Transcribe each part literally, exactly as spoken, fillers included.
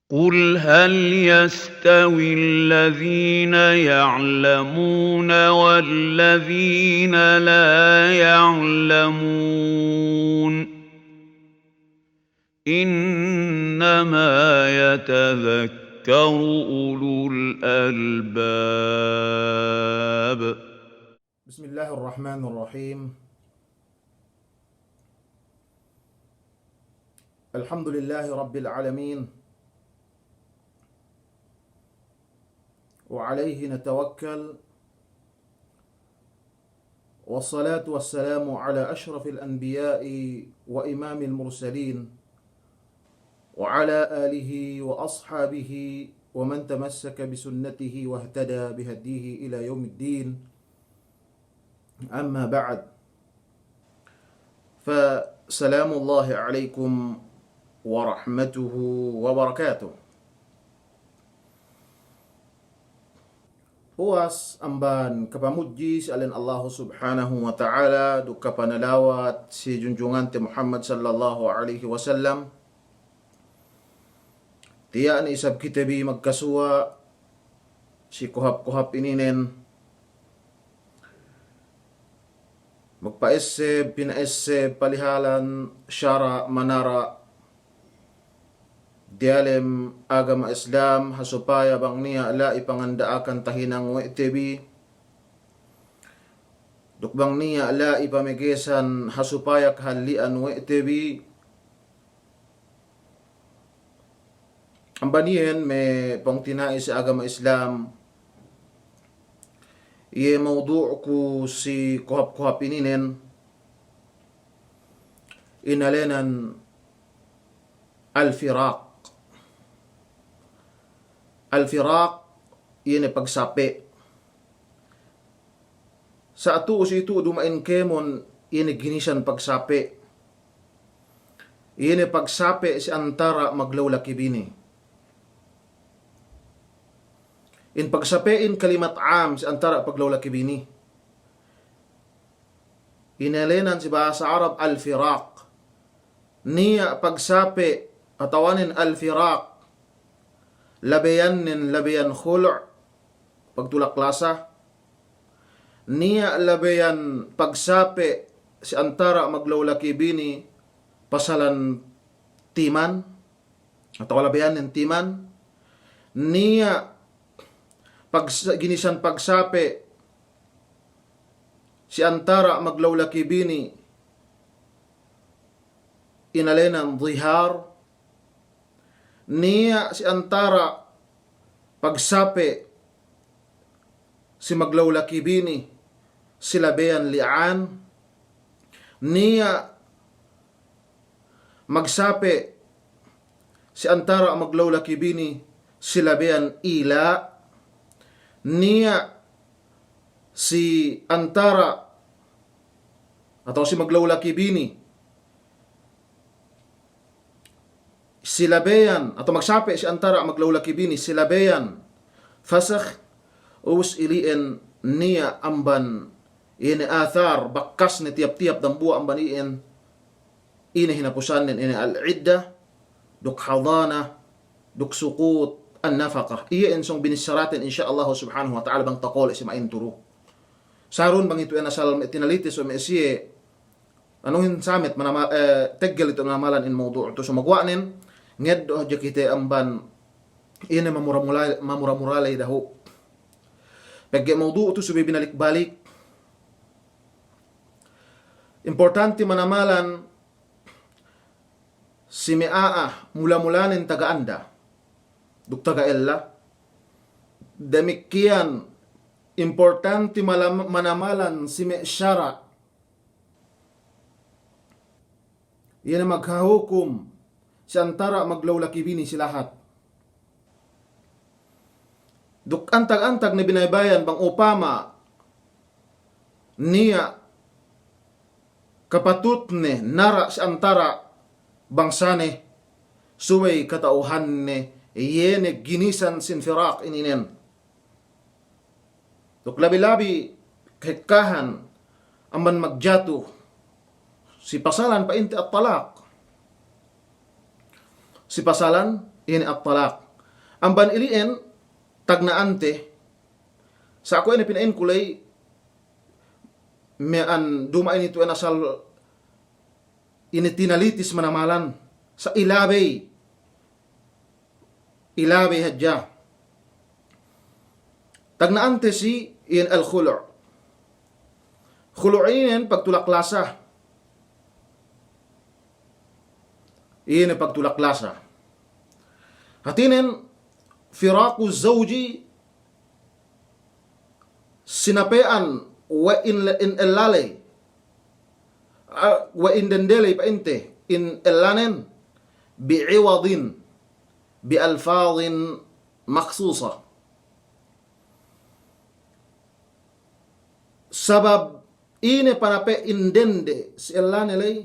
قل هل يستوي الذين يعلمون والذين لا يعلمون إنما يتذكر أولو الألباب. بسم الله الرحمن الرحيم. الحمد لله رب العالمين. وعليه نتوكل. والصلاة والسلام على أشرف الأنبياء وإمام المرسلين وعلى آله وأصحابه ومن تمسك بسنته واهتدى بهديه إلى يوم الدين. أما بعد. فسلام الله عليكم ورحمته وبركاته. Puwas amban kapamudji si alen Allahu Subhanahu wa Ta'ala, duk kapanalawat si junjungante Muhammad sallallahu alaihi wasallam. Tiya' ne isab kite bi magkasuwa' si kohap-kohap ininen, magpa'esseb, pina'esseb, palihalan, sara', manara', diyalem agama Islam, ha supaya bang niya' la'i panganda'akan tahinang we' te bi, duk bang niya' la'i pamegesan ha supaya kahalli'an we' te bi. Amban iyan me' pungtina'i si agama Islam, iye mawdu'ku si kohap-kohap ininen, inalenan al-firaq. Al-firaq, iye ne pagsape'. Sa' tu'u si tu'u duma'in kēmon, iye ne ginisan pagsape'. Iye ne pagsape' si antara' maglaulaki bini. In pagsape'in kalimat am si antara' paglaulaki bini. Inalenan si bahasa Arab al-firaq. Niya' pagsape' atawanen al-firaq, labeyannen labeyan khulu', pagtulak lasa. Niya' labeyan pagsape' si antara' maglaulaki bini pasalan timan, atawa labeyannen timan. Niya' pagsa-, ginisan pagsape' si antara' maglaulaki bini, inalenan zihar. Niya' si antara' pagsape' si maglaulaki bini si labeyan li'an. Niya' magsape' si antara' maglaulaki bini si labeyan ila'. Niya' si antara' atawa si maglaulaki bini si labeyan, atawa magsape' si antara' maglaulaki bini si labeyan fasakh, ubus ili'en niya' amban iye ne athar, bakkasne tiyap-tiyap dambuwa' amban iyan, ine hinapusannen, ine al-idda, duk hadana, duk suqut an-nafaqah. Iye in sōng binissaraten, insya Allahu subhanahu wa ta'ala, bang takole' si ma'in turu. Sarun bang itu en asal me' tinalites we' me' siye, anuhin samet manama-, eh, teggel itu manamalan in mawdu' tu. So maguwa'nen, ngeddo' hadja kite amban ine mamura-mula-, mamura-mura ley dahu'. Pegge' mawdu' tu subey binalik-balik. Importante manamalan si me' a'a mula-mulanen taga anda duk taga ella. Damikkiyan importante malam-, manamalan si me' sara'. Iye ne maghahukum si antara' maglaulaki bini si lahat. Duk antag-antag ne binaybayan bang upama niya' kapatutne nara' si antara' bangsane, subey kata'uhanne iye ne ginisan sin firaq ininen. Duk labi-labi kahekkahan amban magjatu si pasalan pa'inte at-talaq. Si pasalan Ine at-talaq. Amban ili'en tagna'ante, sa' kuwe' ne pina'inku ley, miya'an duma'in itu en asal ine tinalitis manamalan, sa' ilabey, ilabey hadja. Tagna'ante si iyan al-khulu'. Khulu' inen pagtulak lasa. Ine pagtulak lasa. Hātinen firaqu zawji, sinape'an we' in, in ella ley. Ah, we' in dende ley pa'inte, in ellanen, bi'iwadin, bi alfadin makhsusa. Sabab ine panape' in dende si ellane ley,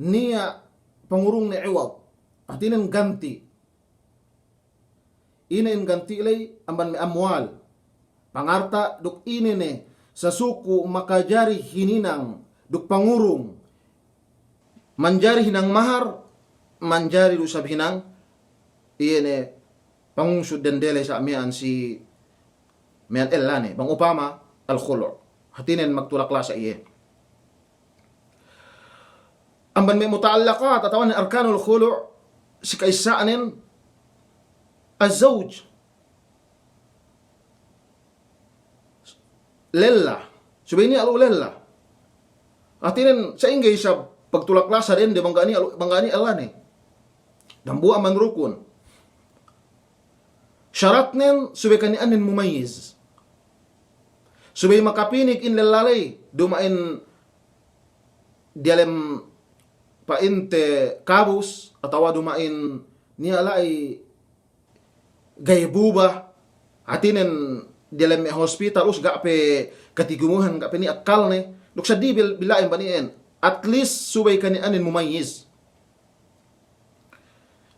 niya' pangurungne iwad. Hātinen ganti'. Ine in ganti' ley amban me' amwal. Pangarta' duk ine ne sasuku makajari hininang duk pangurung. Manjari hinang mahar, manjari du isab hinang iye ne pangungsud dende ley sa' miya'an si miya'an ellane. Bang upama al-khulu'. Hātinen magtulak lasa iye. Amban me' muta'allaqat atawa ne arkanul khulu', si ka'issa'nen az-zawj. Lella. Subey niya' lu lella. Hātinen sa'ingge isab pagtulak lasa dende bang ga' niya' lu, bang ga' niya' ellane. Dambuwa' amban rukun. Saratnen subey kaniya'annen mumayyiz. Subey makapinig in lella ley, duma'in diyalem pa'inte kabus, atawa duma'in niya' la'i ga'i buba, hātinen diyalem me' hospital, us ga' pe katigumuhan, ga' pe niya' akkalne, duk seddili bil-, bila'in bani'en, at least subey kaniya'annen mumayyiz.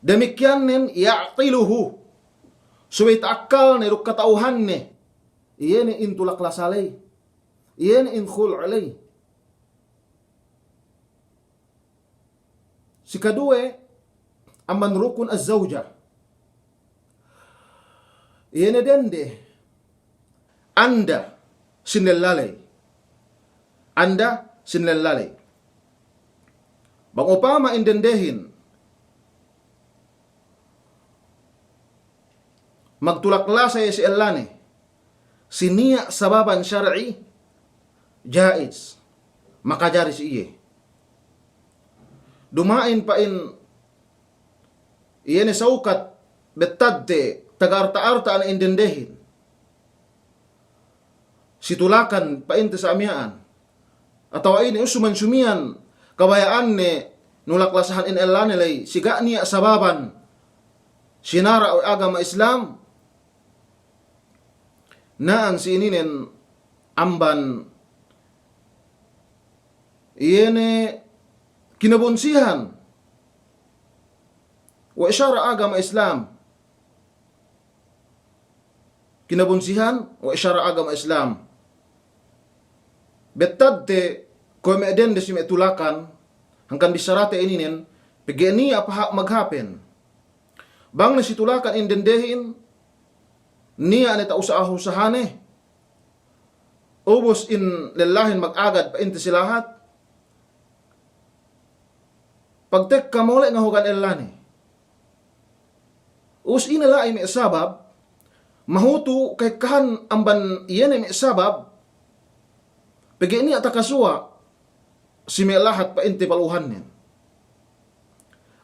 Damikkiyannen ya'qiluhu. Subey ta'akkalne duk kata'uhanne. Iye ne in tulak lasa ley. Iye ne in khulu' ley. Si kaduwe, amban rukun az-zawja. Iye ne dende. Anda sin lella ley. Anda sin lella ley. Bang upama in dendehin magtulak lasa iye si ellane, si niya' sababan shar'i, jaiz, makajari si iye. Duma'in pa'in iye ne sawkat bettadte taga arta'-arta' ne in dendehin. Si tulakan pa'inte sa' miya'an. Atawa ine, us suman sumiyan kabaya'anne nulak lasahan in ellane ley, si ga' niya' sababan sinara' we' agama Islam. Na'an si ininen amban iye ne kinabunsihan we' sara' agama Islam. Kinabunsihan we' sara' agama Islam. Bettadte kuwe' me' dende si me' tulakan, hangkan bissarate ininen, pegge' niya' paha' maghapen. Bang ne si tulakan in dendehin, niya' ne ta'usaha-usahane, ubus in lellahin magagad pa'inte si lahat, pagtekka mole' ngahugan ellane. Us ine la'i me' sabab, mahutu' ka'ekkahan amban iye ne me' sabab, pegge' niya' takasuwa' si me' lahat pa'inte baluhannen.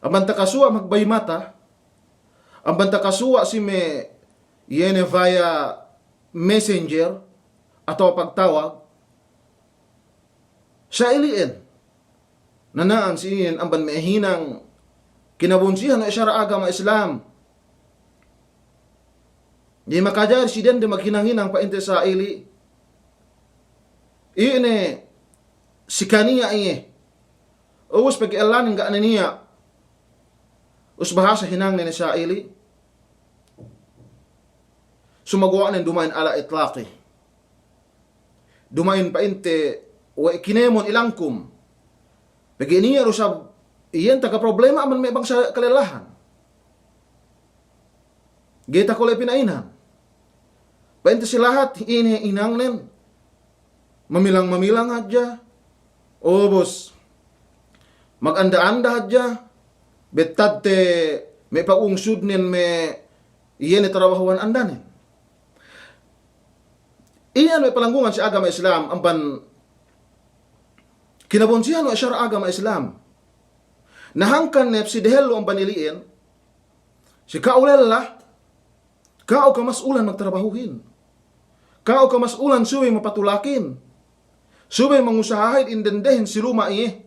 Amban takasuwa' magbay mata, amban takasuwa' si me' iye ne via messenger atawa pagtawag, sa' ili'en. Na na'an si inin amban me' hinang kinabunsihan we' sara' agama Islam. Di' makajari si dende maghinang-hinang pa'inte sa' ili'. Ine si kaniya' iye. Ubus pegge' ellanen ga' ne niya'. Us bahasa hinangne ne sa' ili'. Sumaguwa'nen duma'in ala itlaqi. Duma'in pa'inte we' kinemon ilangkum. Pegge' niya' du sab iyan taga problema amban me' bangsa kalellahan. Ga'i takole' pina'inahan. Pa'inte si lahat ine hinangnen, mamilang-mamilang hadja, ubus maganda-anda hadja, bettadte me' pagungsudnen me' iye ne tarabahuhan andanen. Iyan me' palanggungan si agama Islam amban kinabunsihan we' sara' agama Islam. Na hangkan ne si dehellu amban ili'in, si ka'u lella, ka'u kamas'ulan magtarabahuhin. Ka'u kamas'ulan subey mapatulakin. Subey mangusahahin in dendehin si luma' iye.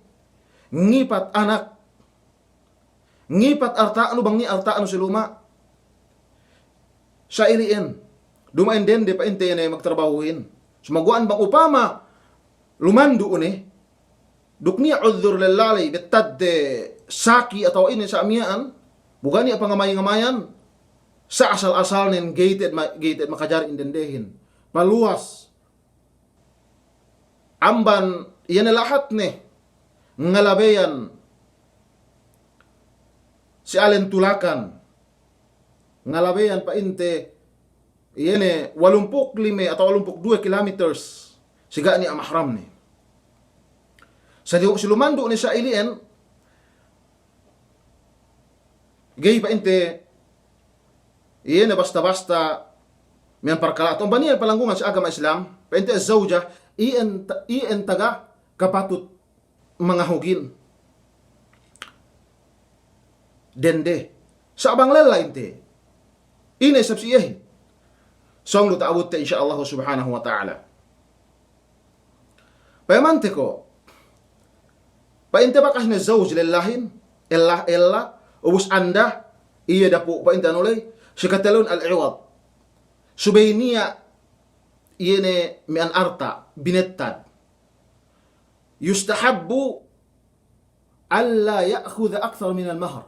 Ngipat anak. Ngipat arta'nu bang niya' arta'nu si luma'. Sa' ili'in. Duma'in dende pa'inte ne magtarabahuhin. Sumaguwa'an bang upama lumandu' ne. Duk niya' udhur lella ley, bettadte saki atawa ine sa' miya'an, bu ga' niya' pangamay-ngamayan, sa' asal-asalnen ga'i te'ed ma-, ga'i te'ed makajari in dendehin. Paluwas. Amban iye ne lahatne, ngalabeyan si alen tulakan, ngalabeyan pa'inte iye ne walumpū' lime atawa walumpū' duwe kilometers si ga' niya' mahramne. Sa' di-, si lumandu' ne sa' ili'en, ga'i pa'inte iye ne basta-basta miya'an parkala'. Amban iye palanggungan si agama Islam, pa'inte az-zawja, iyan ta-, iyan taga kapatut mangahugin dende. Sa' bang lella inte, ine isab si iyehin? Sōng du ta'abutte, insya Allahu subhanahu wa ta'ala. Payamante ko', pa'inte bakas ne zawj lellahin, ella, ella, ubus anda, iye dapu' pa'inte anu ley, si katellun al-iwad. Subey niya' iye ne miya'an arta', binettad. Yustahabbu alla ya'khudha akthar minal mahr.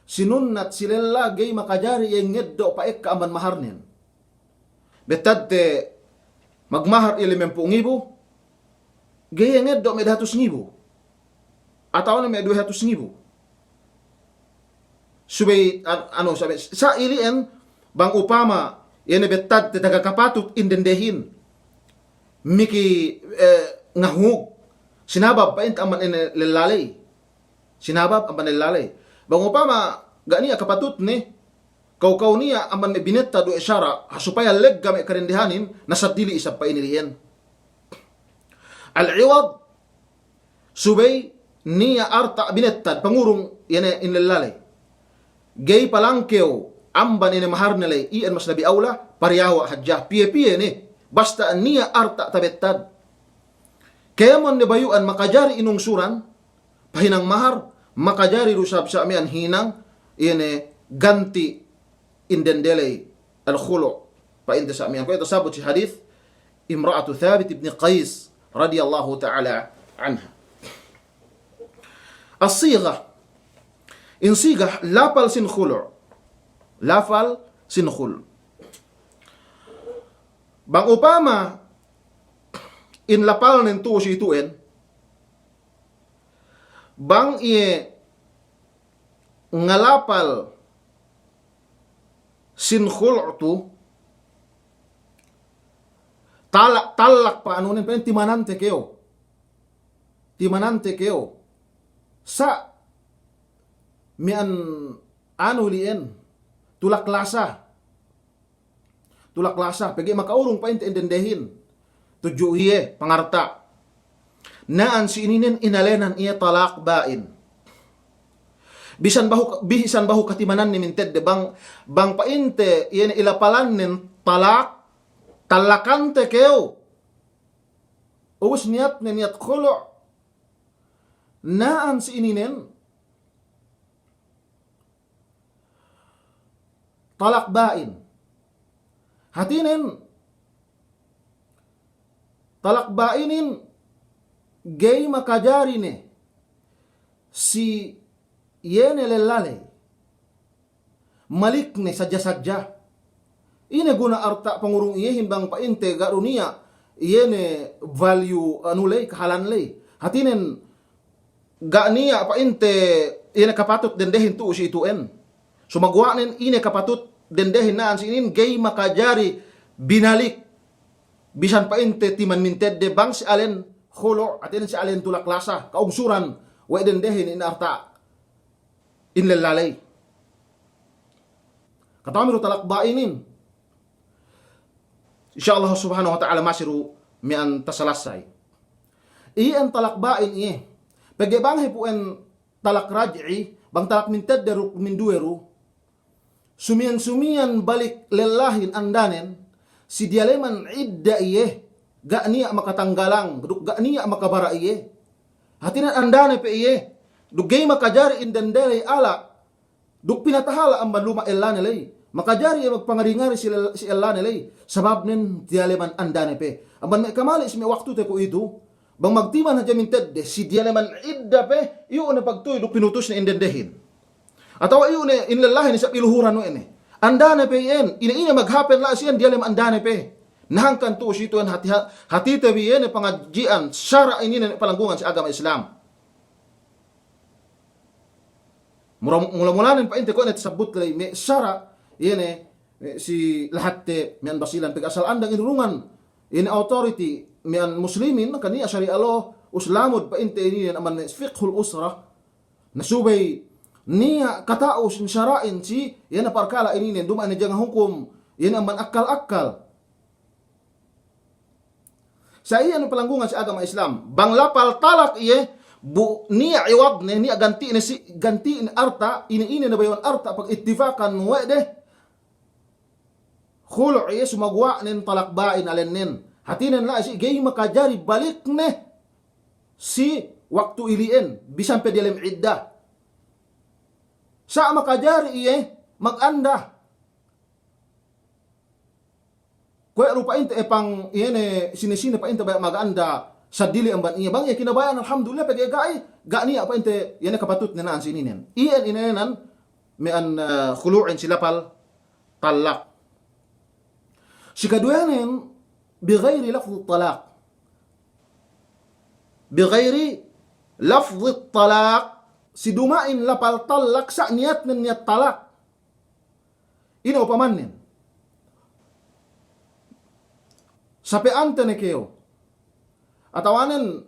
Sinunnat si lella ga'i makajari iye ngeddo' pa'ekka amban maharnen. Bettadte magmahar iye limempū' ngibu, ga'i iye ngeddo' me' dahatus ngibu. Atawa ne me' duwe hatus ngibu. Subey, an-, anu, subey, sa' ili'en bang upama, iye ne bettadte taga kapatut in dendehin. Miki, eh, ngahug. Sinabab pa'inte amban ine lella ley. Sinabab amban lella ley. Bang upama ga' niya' kapatutne, kaw-kaw niya' amban me' binettad we' sara', ha supaya legga me' kadendehanin, na saddili isab pa'in ili'en. Al-iwad, subey niya' arta' binettad, pangurung iye ne in lella ley. Ga'i palangkew amban ine maharne ley, iyan mas labi awla, pariyawa' hadja, piye-piye ne, basta niya' arta' tabettad. Kēmon ne bayu'an makajari inungsuran, pahinang mahar, makajari du isab sa' miya'an hinang, iye ne ganti' in dende ley, al-khulu', pa'inte sa' miya'an. Kuwe' tasabut si hadis imra'atu Thabit ibn Qais radiyallahu ta'ala anha. As-sigha. In sigha, lapal sin khulu'. Lapal sin khulu'. Bang upama in lapalnen tu'u si itu'en, bang iye ngalapal sin khulu' tu, talak, talak pa'anunen, pa'in timanante kew. Timanante kew. Sa' miya'an anu li'en, tulak lasa. Tulak lasa, pegge' maka'urung pa'inte in dendehin. Tudju iye, pangarta'. Na'an si ininen inalenan iye talak ba'in. Bisan bahu, bisan bahu katimananne mintedde bang, bang pa'inte iye ne ilapalannen talak, talakante kew. Ubus niyatne niyat khulu'. Na'an si ininen, talak ba'in. Hātinen, talak ba'inin ga'i makajari ne si iye ne lella ley. Malikne sadja-sadja. Ine guna arta' pangurung iyehin bang pa'inte ga' du niya' iye ne value anu ley, kahalan ley. Hātinen, ga' niya' pa'inte ine kapatut dendehin tu'u si itu'en. Sumaguwa'nen ine kapatut dendehin na'an si inin ga'i makajari binalik. Bisan pa'inte timan mintedde bang si alen khulu', hātinen si alen tulak lasa, kaungsuran, we' dendehin in arta' in lella ley. Kata'uhanbi du talak ba'inin. Insya Allah subhanahu wa ta'ala masi du miya'an tasalassay. Iyan talak ba'in iye. Pegge' bang hep u'en talak raj'i, bang talak mintedde duk minduwe du. Sumiyan-sumiyan balik lellahin andanen, si diyaleman idda iye, ga' niya' makatanggalang, duk ga' niya' makabara' iye. Hātinen andane pe iye, duk ga'i makajari in dende ley ala', duk pinatahala' amban luma' ellane ley. Makajari iye magpangari-ngari si lel-, si ellane ley. Sababnen diyaleman andane pe. Amban me' kamali' si me' waktute kuwe'itu, bang magtiman hadja mintedde, si diyaleman idda pe, iyu' ne pagtuy duk pinutusne in dendehin. Atawa iyu' ne in lellahin isab iluhuran we' ne. Andane pe iyan, ine-ine maghapen la'i si iyan diyalem andane pe. Na hangkan tu'u si itu'en hati-, hātite bi iye ne pangadji'an sara' ininen palanggungan si agama Islam. Mula-, mula-mulanen pa'inte kuwe' ne tasabbut ley me' sara' iye ne, me' si lahatte miya'an Basilan pegge' asal andang inurungan iye ne authority miya'an muslimin, kan iye sari'a law, us lamud pa'inte inin amban me' fiqhul usra. Na subey niya' kata'u sin sara'in si iye ne parkala' ininen duma'in ne janga hukum iye ne amban akkal-akkal. Sa iyan palanggungan si agama Islam. Bang lapal talak iye, bu niya' iwadne, niya' ganti'ne si, ganti'ne arta', ine-ine ne bayu'an arta' pagittifakan we' de. Khulu' iye sumaguwa'nen talak ba'in alennen. Hātinen la'i si ga'i makajari balikne si waktu ili'en, bisan pe diyalem idda. Sa' makajari iye maganda. Kuwe' du pa'inte epang iye ne sine-sine pa'inte baya' maganda saddili amban iye. Bang iye kinabaya'an alhamdulillah, pegge' ga'i, ga' niya' pa'inte iye ne kapatutne na'an si ininen. Iyan inēnan miya'an, eh, khulu'in si lapal talak. Si kaduwenen, bi ghairi lafdhi talak. Bi ghairi lafdhi talak. Si duma'in lapal talak sa' niyatnen niyat talak. Ine upamanen? Sape'ante ne kew. Atawanen,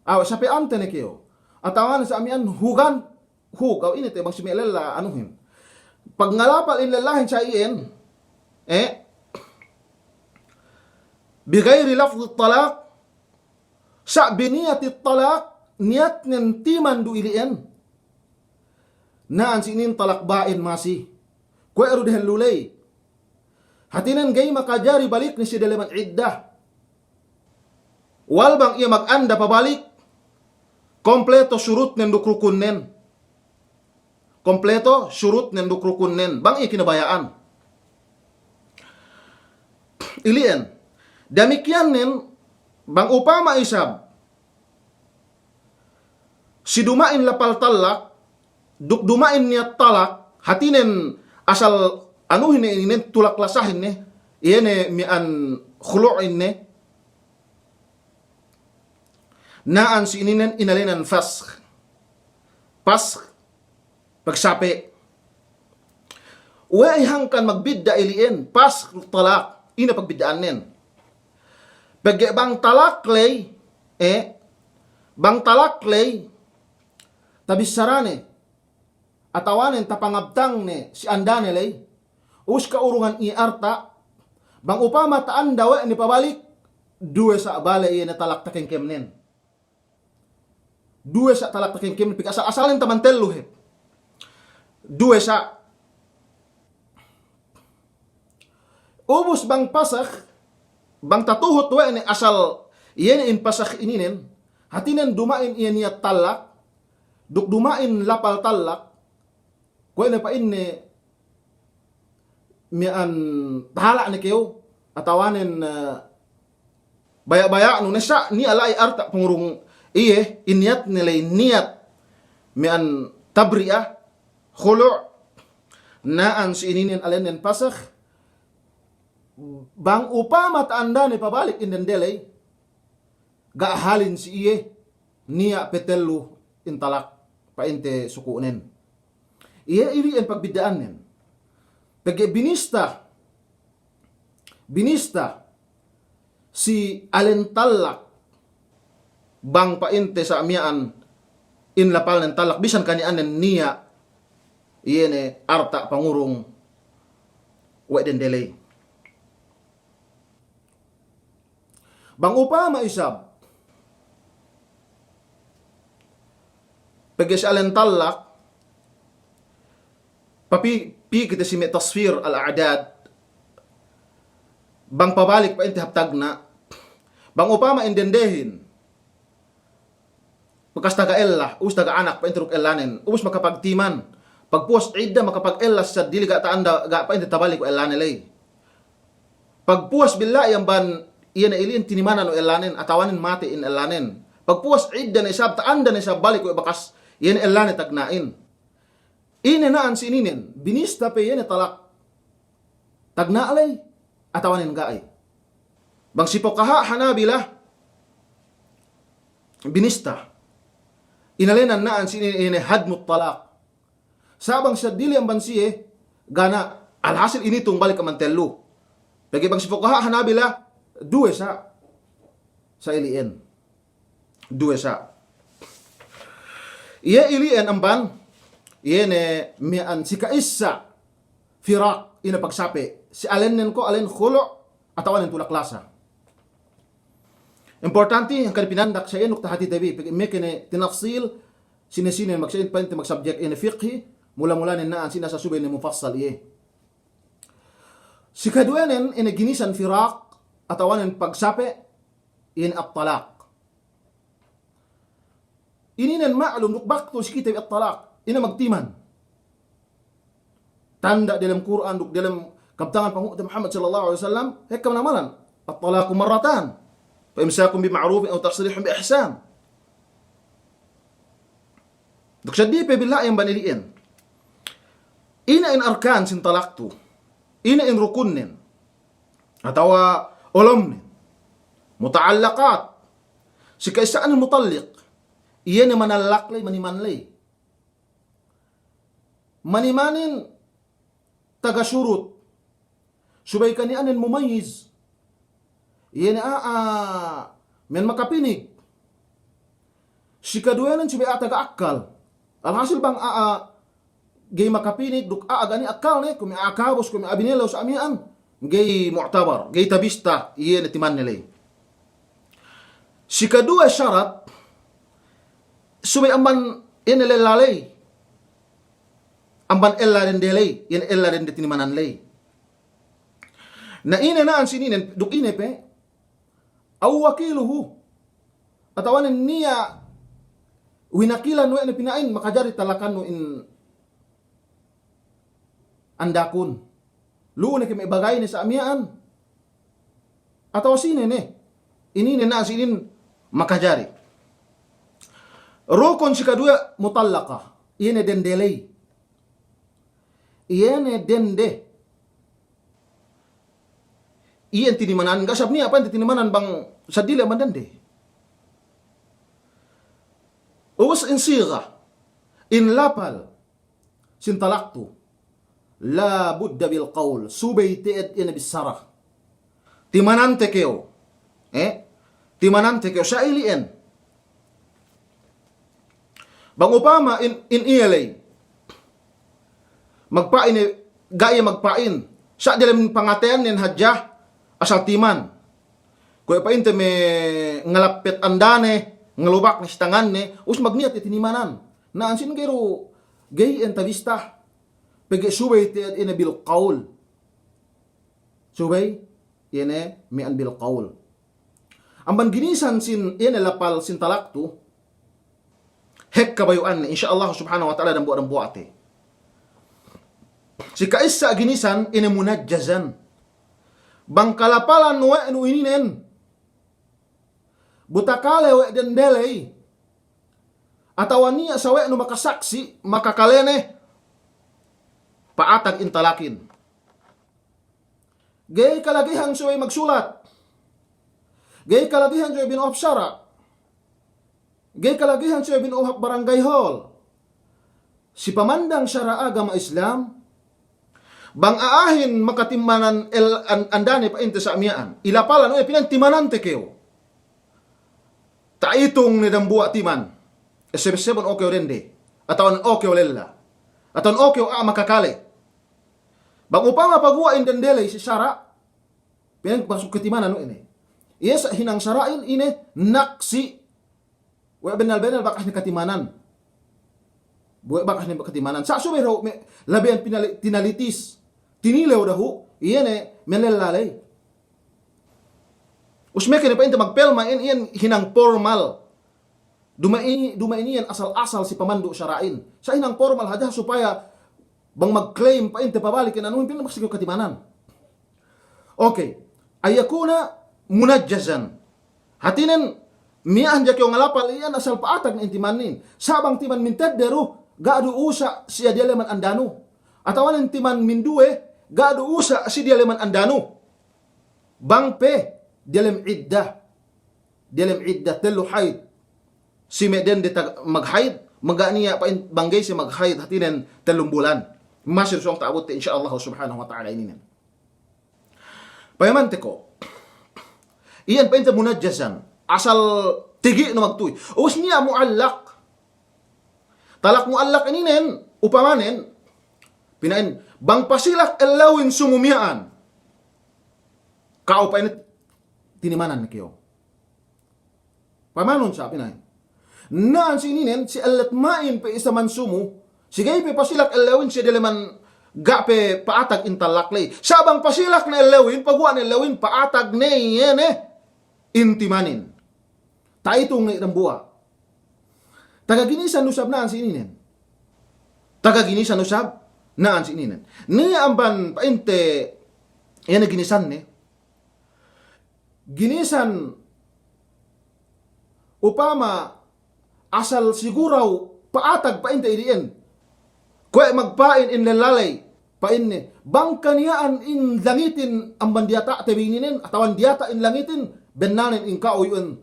aw, sape'ante ne kew. Atawanen sa' miya'an hugan, hug, aw, ine te bang si me' lella anuhin. Pagngalapal in lellahin sa' iyan, eh, bi ghairi lafdhi talak, sa' bi niyati talak, niyatnen timan du ili'en. Na'an si inin talak ba'in masi. Kuwe' du dehellu ley. Hātinen ga'i makajari balikne si daleman idda. Wal bang iye maganda pabalik, kompleto surutnen duk rukunnen. Kompleto surutnen duk rukunnen. Bang iye kinabaya'an. Ili'en. Damikiyannen, bang upama isab si duma'in lapal talak, duk duma'in niyat talak, hātinen asal anuhin ne, inin tulak lasahin ne, iye ne miya'an khulu'in ne, na'an si ininen inalenan fasakh. Fasakh, pagsape'. We'ey hangkan magbidda' ili'en, fasakh, talak, ine pagbidda'annen? Pegge' bang talak ley, eh, bang talak ley, tabissarane, atawanen tapangabtangne si andane ley, us ka'urungan iye arta', bang upama ta'anda we' ne pabalik, duwe sa' bale iye ne talak takengkemnen. Duwe sa' talak takengkemnen, pegge' asal, asalnen taman tellu hep. Duwe sa'. Ubus bang fasakh, bang tatuhut we' ne asal iye ne in fasakh ininen, hātinen duma'in iye niyat talak, duk duma'in lapal talak, kuwe' ne pa'inne miya'an tahala' ne kew, atawanen, eh, baya'-baya'nu ne sa' niya' la'i arta' pangurung iye, in niyatne ley niyat miya'an tabri'ah, khulu', na'an si ininen alennen fasakh, bang upama ta'andane pabalik in dende ley, ga' halin si iye, niya' pe tellu in talak pa'inte suku'nen. Iye ili'en pagbidda'annen. Pegge' binista, binista si alen talak bang pa'inte sa' miya'an in lapalnen talak bisan kaniyanen niya' iye ne arta' pangurung we' dende ley. Bang upama isab, pegge' si alen talak, papi-, pī kite si me' tasfir al-a'dad, bang pabalik pa'inte hap tagna', bang upama in dendehin, bekas taga ella, ubus taga anak, pa'inte duk ellanen, ubus makapagtiman. Pagpuwas idda makapagella seddili ga' ta'anda, ga' pa'inte tabalik we' ellane ley. Pagpuwas billa'i amban iye ne ili'in tinimanan we' ellanen, atawanen matey in ellanen. Pagpuwas idda ne isab, ta'anda ne isab balik we' bekas iye ne ellane tagna'in. Ine na'an si ininen, binista pe iye ne talak tagna' ley, atawanen ga'i. Bang si fuqaha' Hanabila, binista. Inēnan na'an si inin, ine hadmut talak. Sa' bang seddili amban siye, ga' ne, alhasil initung balik amban tellu. Pegge' bang si fuqaha' Hanabila, duwe sa'. Sa' ili'en. Duwe sa'. Iye ili'en amban, iye ne miya'an si ka'issa firaq, ine pagsape'. Si alennen ko' alen khulu' atawanen tulak lasa. Importanti, hangkan pinandak sa' iye nuk tahatite bi, pegge' meke ne tinafsil, sine-sine magsa'in pa'inte magsubjek ine fiqhi, mula-mulanen na'an sine sa' subey ne mufassal iye. Si kaduwenen ine ginisan firaq, atawanen pagsape', ine at-talak. Ininen ma'lum duk baktu si kite bi at-talak. Ine magtiman. Tanda' delem Kur'an duk delem kabtangan Panghu'te Muhammad sallallahu alaihi wasallam, hekka manamalan. At-talaqu marratan. Fa imsakun bima'rufin aw tasrihun bi ihsan. Duk seddili pe billa'i amban ili'en. Ine in arkan sin talak tu. Ine in rukunnen. Atawa olomnen. Muta'allaqat. Si ka'issa'an mutalliq. Iye ne manallak ley, maniman ley. Manimanin taga surut. Subey kaniyanen mumayyiz. Iye ne a'a men makapinig. Si kaduwenen subey a'a taga akkal. Alhasil bang a'a ga'i makapinig duk a'a ga' niya' akkalne, kuwe' me' a'a kabus, kuwe' me' a'a binellew sa' miya'an, ga'i mu'tabar, ga'i tabista, iye ne timanne ley. Si kaduwe sarat, subey amban ine lella ley, amban ella dende ley, ine ella dende tinimanan ley. Na ine na'an si ininen, duk ine pe, aw wakiluhu. Atawanen niya' winakilan we' ne pina'in, makajari talakannu in andakun. Lu'u ne ke me' bagayne sa' miya'an. Atawa sine ne. Ininen na'an si inin makajari. Rukun si kaduwe mutallaqa. Iye ne dende ley. Iye ne dende. Iyan tinimanan, ga' sab niya' pa'inte tinimanan bang seddili amban dende. Ubus in siga, in lapal sin talak tu. La budda bil qawl, subey te'ed iye ne bissara. Timanante kew. Eh? Timanante kew, sa' ili'en. Bang upama in, in iye ley. Magpa'in, ga' iye magpa'in. Sa' delem pangateyannen hadja, asal timan. Kuwe' pa'inte me' ngalappet andane, ngalubak ne si tanganne, ubus magniyat iye tinimanan. Na'an sin ga'i du, ga'i iyan tabista. Pegge' subey te'ed iye ne bil qawl. Subey iye ne miya'an bil qawl. Amban ginisan sin iye ne lapal sin talak tu, hekka bayu'anne, insya Allah subhanahu wa ta'ala dambuwa'-dambuwa'te. Si ka'issa ginisan iye ne munajjazan. Bang kalapalan we' nu ininen, bu takale we' dende ley, atawa niya' sawe'nu makasaksi', makakalene, pa'atag in talakin. Ga'i kalagihan subey magsulat. Ga'i kalagihan subey bina'ap sara'. Ga'i kalagihan subey bin o hap barangay hall. Si pamandang sara' agama Islam, bang a'ahin makatimanan el-, an-, andane pa'inte sa' miya'an. Ilapalan, we' pina'in timanante kew. Ta'itung ne dambuwa' timan. Esseb-essebun o kew dende. Atawa o kew lella. Atawa o kew a'a makakale. Bang upama paguwa'in dende ley si sara', pina'in pasuk katimanan we' ne. Iye sa' hinang sara'in ine naksi'. We' bennal-bennal bakas ne katimanan. We' bakas ne katimanan. Sa' subey dahu' me' labeyan pinali-, tinalitis. Tinilew dahu', iye ne melella ley. Us meke ne pa'inte magpelma iyan, iyan hinang formal. Duma'in, duma'in iyan asal-asal si pamandu' sara'in. Sa' hinang formal hadja supaya bang mag-claim pa'inte pabalik iyan anuhin, pina'in bakas ne katimanan. Okay. An yakuna munajjazan. Hātinen, miya'an hadja kew ngalapal iyan asal pa'atag ne in timanin. Sa' bang timan mintedde du, ga' du usa' si diyaleman andanu. Atawanen timan minduwe, ga' du usa' si diyaleman andanu. Bang pe diyalem idda. Diyalem idda tellu haid. Si me' dende tag-, maghaid, maga' niya' pa'in bang ga'i siye maghaid, hātinen tellum bulan. Masi du sōng ta'abutte, insya Allah subhanahu wa ta'ala ininen. Payamante ko'. Iyan pa'inte munajjazan. Asal tigi' nu magtuy. Ubus niya' mu'allak. Talak mu'allak ininen, upamanen, pina'in, bang pasilak ellewin sumu miya'an. Ka'u pa'in tinimanan ne kew. Pamanun sa' pina'in. Na'an si ininen, si ellet ma'in pe isab man sumu, si ga'i pe pasilak ellewin si diyaleman ga' pe pa'atag in talak ley. Sa' bang pasilak ne ellewin, paguwa' ne ellewin, pa'atag ne iye ne in timanin. Ta'itung ne dambuwa'. Taga ginisan du sab na'an si ininen. Taga ginisan du sab na'an si ininen. Niya' amban pa'inte, iye ne ginisanne. Ginisan upama asal siguraw pa'atag pa'inte idi'en. Kuwe' magpa'in in lella ley, pa'inne, bang kaniya'an in langitin amban diyata'te bi ininen, atawa diyata' in langitin, bennalnen in ka'u iyu'en,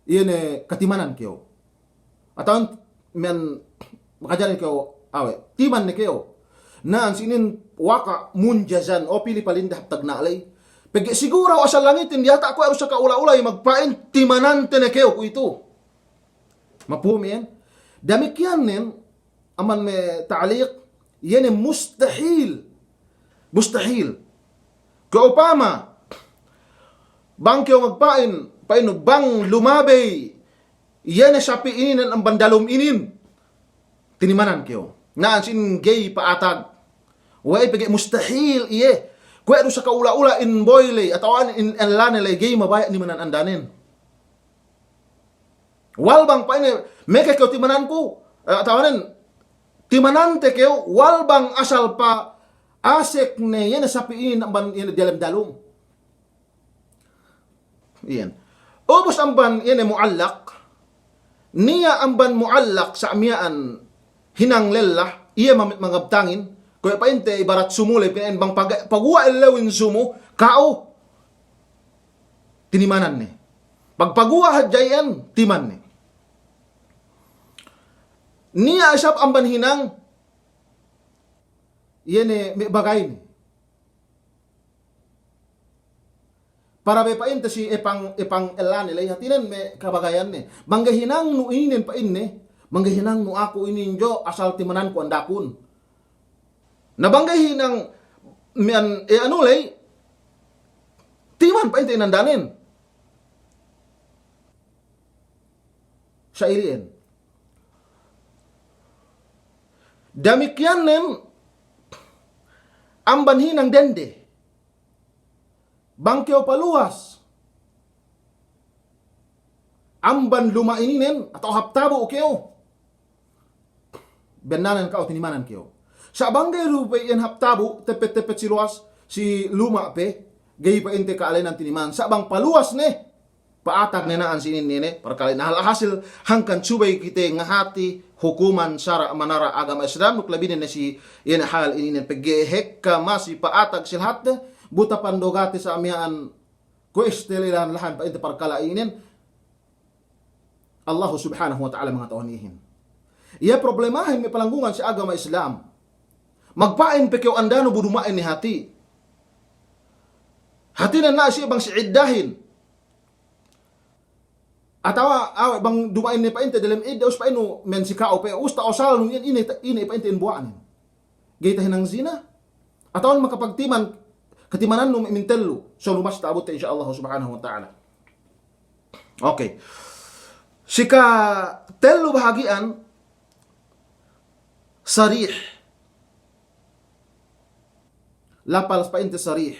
iye ne katimanan kew. Atawa miya'an makajarin kew awe', timan ne kew. Na'an si inin waka' munjazan, o pili palinda hap tagna' ley. Pegge' siguraw asal langitin diyata' kuwe' du sa ka'ula-ula iye magpa'in, timanante ne kew kuwe'itu. Mafhum iyan? Damikkiyan nen, amban me' ta'liq, iye ne mustahil. Mustahil. Kuwe' upama, bang kew magpa'in, pa'innu bang lumabey, iye ne sapi' inin amban dalum inin, tinimanan kew. Na'an si inin ga'i pa'atag. We'ey pegge' mustahil iye. Kuwe' du sa ka'ula-ula in boy ley, atawa in, in ellane ley, ga'i mabaya' nimanan andanen. Wal bang pa'inne, meke kew timananku, eh, atawanen, timanante kew, wal bang asal pa'asek ne, iye ne sapi' inin amban, iye ne diyalem dalum. Iyan. Ubus amban, iye ne mu'allak. Niya' amban mu'allak sa' miya'an hinang lella, iye ma-, mangabtangin, kuwe' pa'inte ibarat sumu ley, pina'in bang paga-, paguwa' ellewin sumu, ka'u tinimanan ne. Pagpaguwa' hadja iyan, timan ne. Niya' isab amban hinang, iye ne me' bagayne. Para be pa'inte si epang, epang ellane ley, hātinen me' kabagayanne. Bang ga'i hinangnu inin pa'inne, bang ga'i hinangnu aku inin jo asal timananku andakun. Na bang ga'i hinang miya'an, e, anu ley, timan pa'inte inandanen. Sa' ili'en. Damikkiyan nen amban hinang dende. Bang kew paluwas amban luma' ininen, atawa hap tabu' kew, bennalnen ka'u tinimanan kew. Sa' bang ga'i du pe iyan hap tabu', teppet-teppet si luwas, si luma' pe, ga'i pa'inte ka'alenan tinimanan. Sa' bang paluwas ne, pa'atag ne na'an si inin ne, parkala' inin. Alhasil, hangkan subey kite ngahati hukuman sara' manara' agama Islam, duk labinen ne si iyan hal inin, pegge' hekka masi pa'atag si lahatte, bu tapandogate sa' miya'an kuwe' istelelan lahan pa'inte parkala' inin. Allahu Subhanahu wa Ta'ala mangata'uhan ihin. Iye problemahin me' palanggungan si agama Islam. Magpa'in pe kew andanu bu duma'in ne hati'. Hati' ne na si bang si iddahin. Atawa, awe' bang duma'in ne pa'inte delem idda, us pa'inu men si ka'u pe, us ta'usalnu ine, ine, ine pa'inte in buwa'nen. Ga'i tahinang zina. Atawa makapagtiman, katimanannu me' mintellu. So lumas ta'abutte insya Allah Subhanahu wa Ta'ala. Okay. Sika tellu bahagi'an sarih. Lapal pa'inte sarih.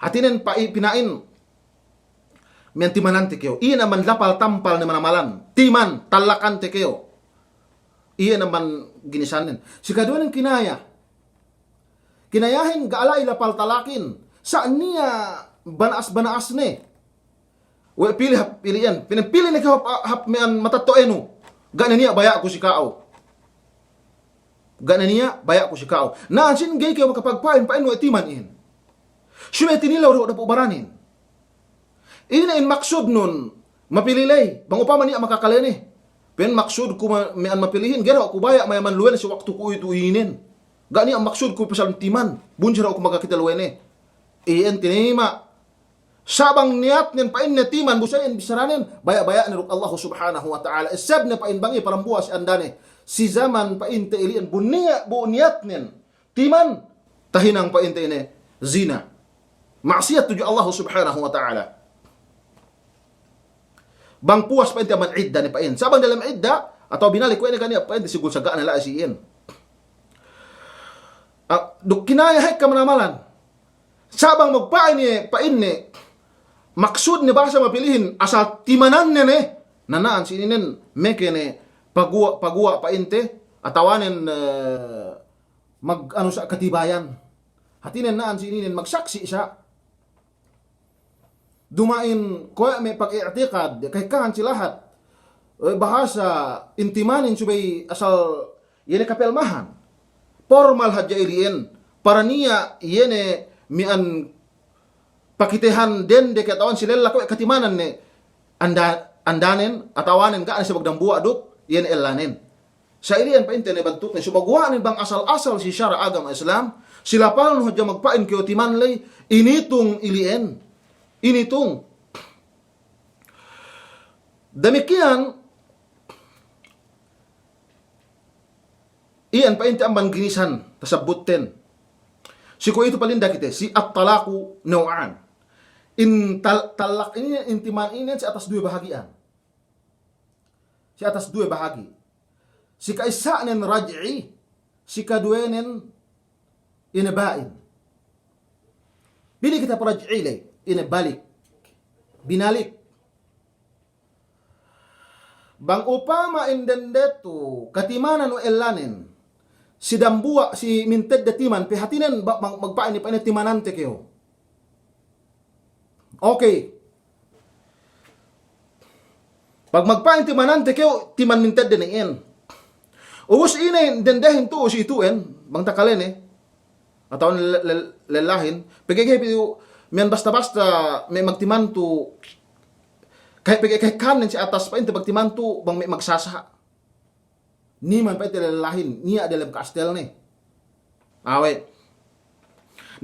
Hātinen pa'i pina'in. Miya'an timanante kew. Iye naman lapal tampal ne manamalan. Timan, talakante kew. Iye naman ginisannen. Sikaduwenen kinaya. Kinayahin ga' la'i lapal talakin. Sa' niya' bana'as-bana'asne. We' pili hap ili'en. Pinapili ne kew hap, hap miya'an matetto'anu. Ga' ne niya' baya'ku si ka'u. Ga' ne niya' baya'ku si ka'u. Na'an sin ga'i kew makapagpa'in, pa'in we' timan ihin. Subey tinilew dahu' dapu' baranin. Ine in maksudnun mapili ley, bang upama niya' makakalene. Pa'in maksudku ma-, miya'an mapilihin, ga'i dahu' ku baya' mayaman luwene si waktu kuwe'itu inin. Ga' niya' maksudku pasal timan, bunsi dahu' ku makakite luwene. Iyan tinayma'. Sa' bang niyatnen pa'inne timan bu sa' iyan bissaranen, baya'-baya'ne duk Allahu Subhanahu wa Ta'ala. Essebne pa'in bang iye parambuwa si andane. Si jaman pa'inte ili'en bu niya-, bu niyatnen timan, tahinang pa'inte ine zina. Ma'siyat tudju Allahu Subhanahu wa Ta'ala. Bang puwas pa'inte amban idda ne pa'in. Sa' bang dalem idda, atawa binalik we' ne ga' niya' pa'inte sigul saga'ne la'i si iyan. Ah, duk kinaya hekka manamalan. Sa' bang magpa'in iye, pa'inne, maksudne bahasa mapilihin, asal timananne ne, nana'an si ininen, meke ne, paguwa', paguwa' pa'inte, atawanen, eh, mag-, anu sa' katibayan. Hātinen na'an si ininen, magsaksi' sa'. Duma'in kuwe' me' pag-i'tikad, kahekkahan si lahat. Eh, bahasa intimanin subey asal iye ne kapelmahan. Pormal hadja ili'en. Para niya' iye ne miya'an pakitehan dende ke atawa si lella kuwe' katimanan ne anda-, andanen atawanen ga' ne sabab dambuwa' duk iye ne ellanen. Sa' ili'en pa'inte ne bantukne, sumaguwa'nen bang asal-asal si sara' agama Islam, si lapalnu hadja magpa'in kew timan ley, initung ili'en. Initung. Damikiyan, iyan pa'inte amban ginisan, tasabbutten. Si kuwe'itu palinda kite, si at-talaqu naw'an. In tal-, talak ini, in timan ini si atas duwe bahagi'an. Si atas duwe bahagi'. Si ka'issa'nen raj'i, si kaduwenen ine ba'in. Pili kite raj'i ley, ine balik. Binalik. Bang upama in dende tu katimanan we' ellanen, si dambuwa', si mintedde timan, pe hātinen ba-, mag-, magpa'in, pa'in timanante kew. Okay. Pag magpa'in timanante kew, timan mintedde ne iyan. Ubus ine dendehin tu'u si itu'en, bang takalene. Atawa le-, le-, lellahin. Pegge' ga'i piyu miya'an basta-basta me' magtimantu. Kay-, pegge' kahekkanen si atas pa'inte magtimantu, bang me' magsasa'. Niman pa'inte lellahin, niya' delem ka'astelne. Awe'.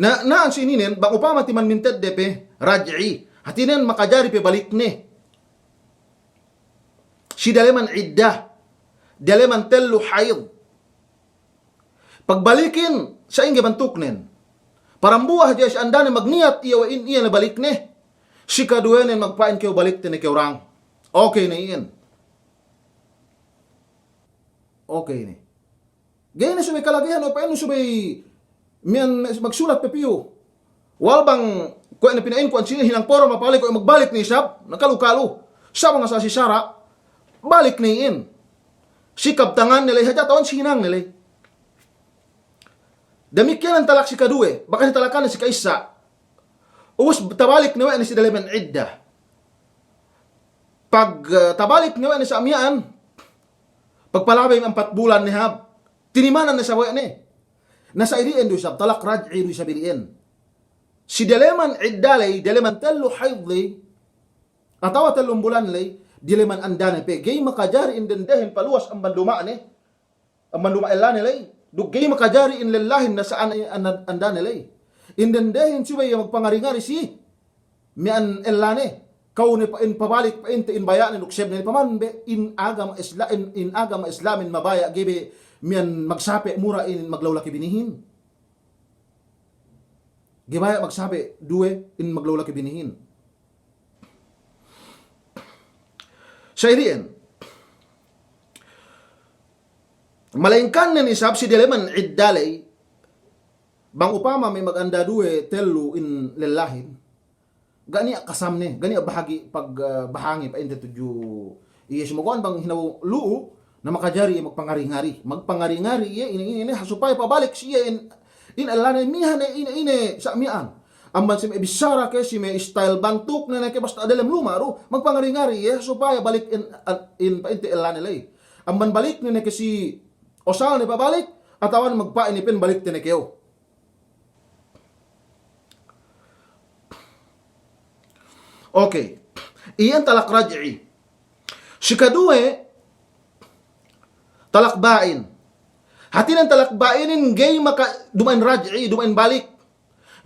Na, na'an si ininen, bang upama timan mintedde pe, raj'i. Hātinen makajari pe balikne. Si daleman idda. Daleman tellu hayd. Pagbalikin, sa'ingge bantuknen. Parambuwa hadja si andane magniyat iye we' in, iye ne balikne. Si kaduwenen magpa'in kew balikte ne kew rang. Okay ne iyan. Okay ne. Ga'i ne subey kalagihan, o pa'innu subey miya'an magsulat pe piyu. Wal bang kuwe' ne pina'inku ensini' hinang poro mapale kuwe' magbalik ne isab, na kalu-kalu. Sa' bang asal si sara', balik ne iyan. Si kabtanganne ley hadja atawa si hinangne ley. Damikiyan talak si kaduwe, bakas talakannen si ka'issa'. Ubus tabalik ne we' ne si dalemen idda. Pag, eh, tabalik ne we' ne sa' miya'an, pagpalabey ampat bulan ne hāp, tinimanan ne sa' we' ne. Na sa' ili'en du isab, talak raj'i du isab ili'en. Si daleman idda ley, daleman tellu hayd ley, atawa tellum bulan ley, diyaleman andane pe, ga'i makajari in dendehin paluwas amban luma'ne, amban luma' ellane ley. Duk ga'i makajari in lellahin nasa'an an-, andane ley. In dendehin subey iye magpangari-ngari si miya'an ellane. Kawne pa-, in pabalik pa'inte in baya'ne duk sebne, paman be in agama Isla-, in, in agama Islamin mabaya' ga'i be miya'an magsape' mura in maglawlaki binihin. Ga'i baya' magsape' duwe in maglawlaki binihin. Sa' ili'en. Malayingkan nen isab si diyaleman idda ley, bang upama me' maganda duwe, tellu in lellahin, ga' niya' kasamne, ga' niya' bahagi' pag-, eh, bahangi pa'inte tudju iye. Sumaguwa' bang hinaw lu'u, na makajari iye magpangari-ngari. Magpangari-ngari iye, ine, ine, ine, ha supaya pabalik si iye in, in ellane, miha ne, ine, ine, sa' miya'an. Amban si me' bissara ke, si me' style bantukne ne ke, basta delem luma' du, magpangari-ngari iye, ha supaya balik in, in pa'inte ellane ley. Amban balikne ne ke si osalne pabalik, atawa magpa'in iye pe in balikte ne kew. Okey. Iyan talak raj'i. Sikaduwe, talak ba'in. Hātinen talak ba'inin ga'i maka-, duma'in raj'i, duma'in balik.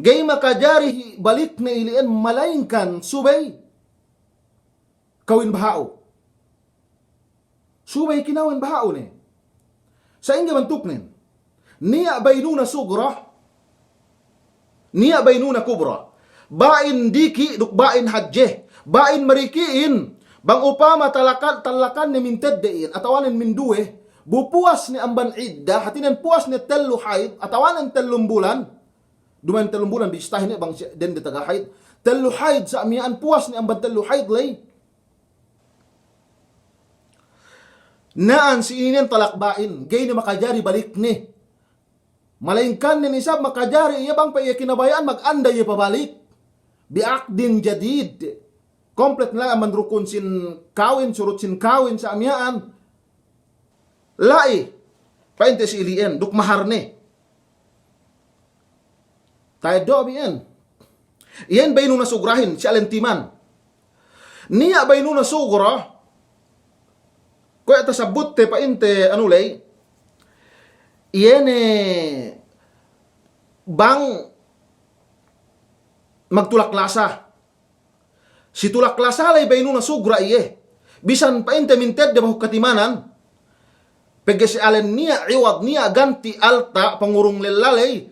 Ga'i makajari balikne ili'en malayingkan subey kawin baha'u. Subey kinawin baha'u ne. Sa'ingge bantuknen? Niya' baynuna sugra, niya' baynuna kubra. Ba'in diki' duk ba'in hadje. Ba'in madiki'in, bang upama talakan, talakanne mintedde iyan, atawanen minduwe, bu puwas ne amban idda, hātinen puwas ne tellu hayd, atawanen tellum bulan, duma'in tellum bulan, bistahin ne bang si-, dende taga hayd. Tellu hayd, sa' miya'an puwas ne amban tellu hayd ley. Na'an si ininen talak ba'in, ga'i ne makajari balikne. Malayingkan nen isab makajari iye bang pe iye kinabaya'an maganda iye pabalik. Bi'aqdin jadid. Komplet ne la'i amban rukun sin kawin, surut sin kawin, sa' miya'an. La'i, pa'inte si ili'en, duk maharne. Ta'eddo' bi iyan. Iyan baynuna sugrahin, si alen timan. Niya' baynuna sugra, kuwe' tasabutte pa'inte anu ley, iye ne bang magtulak lasa. Si tulak lasa ley baynuna sugra iye. Bisan pa'inte mintedde behu katimanan. Pegge' si alen niya' iwad, niya' ganti' alta' pangurung lella ley,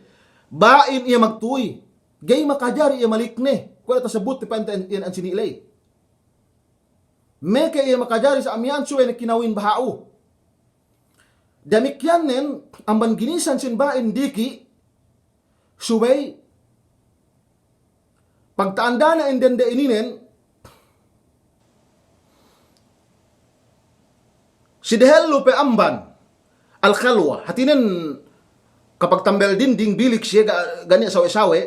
ba'in iye magtuy. Ga'i makajari iye malikne. Kuwe' tasabutte pa'inte iyan ansini' ley. Meke iye makajari sa' miya'an subey ne kinawin baha'u. Damikkiyan nen amban ginisan sin ba'in diki', subey pagta'andane in dende ininen, si dehellu pe amban al-khalwa, hātinen kapagtambel dinding bilik siye ga', ga' niya' sawe'-sawe',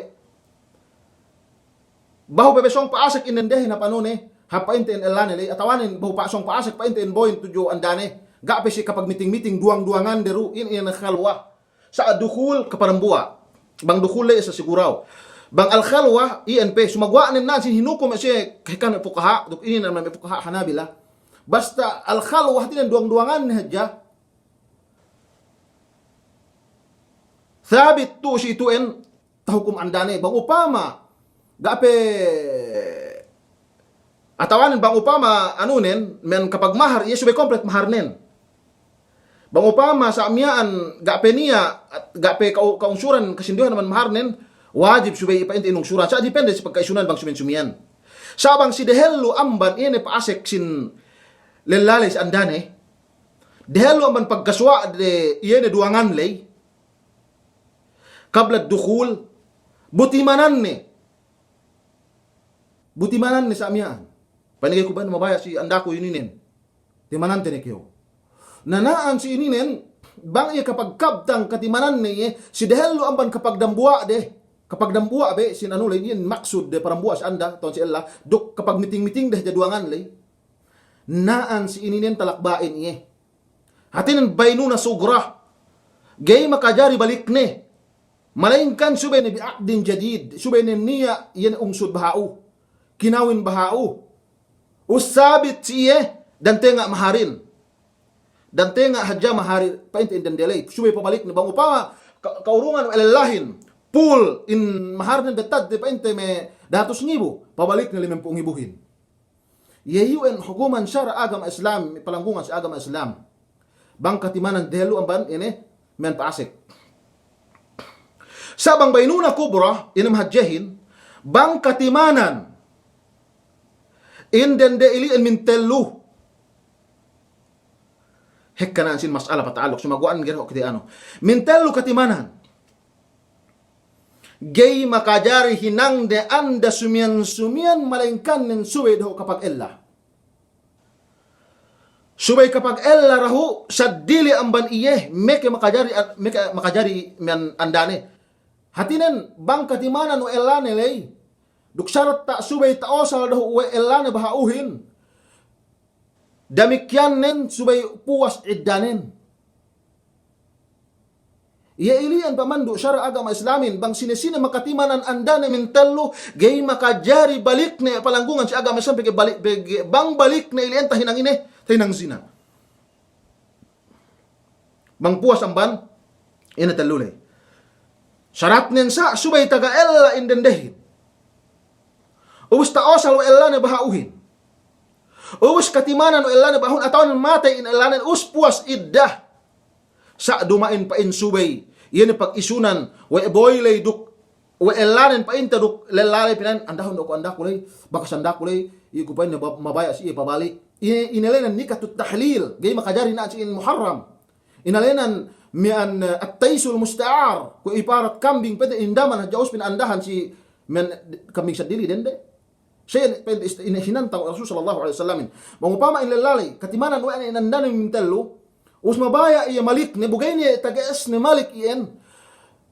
behu pe be sōng pa'asek in dendehin hap anune, hap pa'inte in ellane ley, atawanen behu pa-, sōng pa'asek pa'inte in bo'ohin tudju andane, ga' pe siye kapagmiting-miting, duwang-duwangan de du, in, in khalwa. Sa' dukhul kaparambuwa'. Bang dukhul ley sa' siguraw. Bang al-khalwa, iyan pe, sumaguwa' nen na'an si hinukum siye, kekan me' fukaha', duk inin me' fukaha' Hanabila. Basta al-khalwa, hātinen duwang-duwangan ne hadja. Sabit tu'u si itu'en, tahukum andane, bang upama, ga' pe, atawanen bang upama, anunen, men kapagmahar, iye subey komplet maharnen. Bang upama, sa' miya'an, ga' pe niya', ga' pe ka-, kaungsuran, kasinduwehan amban maharnen, wajib subey pa'inte inungsuran. Sa' depende si pagka'isunan bang sumiyan-sumiyan. Sa' bang si dehellu amban, iye ne pa'asek sin lella ley si andane, dehellu amban pagkasuwa'de, iye ne duwangan ley, qabla dukhul, bu timananne. Bu timananne sa' miya'an. Panigay ku bang mabaya' si andaku ininen. Timanante ne kew. Na na'an si ininen, bang iye kapagkabtang katimananne iye, si dehellu amban kapagdambuwa'de. Kapagdambuwa' be, sin anu ley, iyan maksud de parambuwa' si anda, tuwan si ella, duk kapagmiting-miting de hadja duwangan ley. Na'an si ininen talak ba'in iye. Hātinen baynuna sugra. Ga'i makajari balikne. Malayingkan subey ne bi'aqdin jadid. Subey ne niya' iye ne ungsud baha'u. Kinawin baha'u. Us sabit si iye, dantenga' maharin. Dantenga' hadja mahari, pa'inte in dende ley. Subey pabalikne, bang upama ka-, kaurungan we' lellahin, pul in maharnen betadde pa'inte me' dahatus ngibu, pabalikne limempū' ngibuhin. Iye iyu'en hukuman sara' agama Islam, palanggungan si agama Islam. Bang katimanan dehellu amban ine, miya'an pa'asek. Sa' bang baynuna kubra, ine mahadjehin, bang katimanan in dende ili'en mintellu. Hekka na'an sin mas'ala pata'alluk, sumaguwa'an ga'i du kite anu. Mintellu katimanan. Ga'i makajari hinangde anda sumiyan-sumiyan, malayingkannen subey dahu' kapagella. Subey kapagella dahu' seddili amban iye, meke makajari, meke makajari miya'an andane. Hātinen bang katimanan we' ellane ley. Duk sarat ta' subey ta'osal dahu' we' ellane baha'uhin. Damikkiyannen subey puwas iddanen. Iye ili'en pamandu' sara' agama Islamin, bang sine-sine makatimanan andane mintellu, ga'i makajari balikne palanggungan si agama Islam, pegge' balik, pegge' bang balikne ili'en tahinang ine, tahinang zina. Bang puwas amban ine tellu ley. Saratnen sa' subey taga ella in dendehin. Ubus ta'osal we' ellane baha'uhin. Ubus katimanan we' ellane baha'uhin atawa matey in ellanen, ubus puwas idda. Sa' duma'in pa'in subey, iye ne pag'isunan we' boy ley duk we' ellanen pa'inte duk lella ley pina'in, andahun du ku andaku ley, bakas andaku ley, iye ku pa'inne ba-, mabaya' si iye pabalik. Iye, inēnan nikahut tahlil, ga'i makajari na'an si in muharram. Inēnan miya'an, eh, at-taysul musta'ar, ku ibarat kambing pa'inte indaman hadja ubus pina'andahan si miya'an kambing seddili dende. Siye pa'inte ist-, ine hinantang Rasul sallallahu alaihi wasallamin. Bang upama in lella ley, katimanan we' ne in andane mintellu, ubus mabaya' iye malikne, bu ga'i ne tage'esne malik iyan.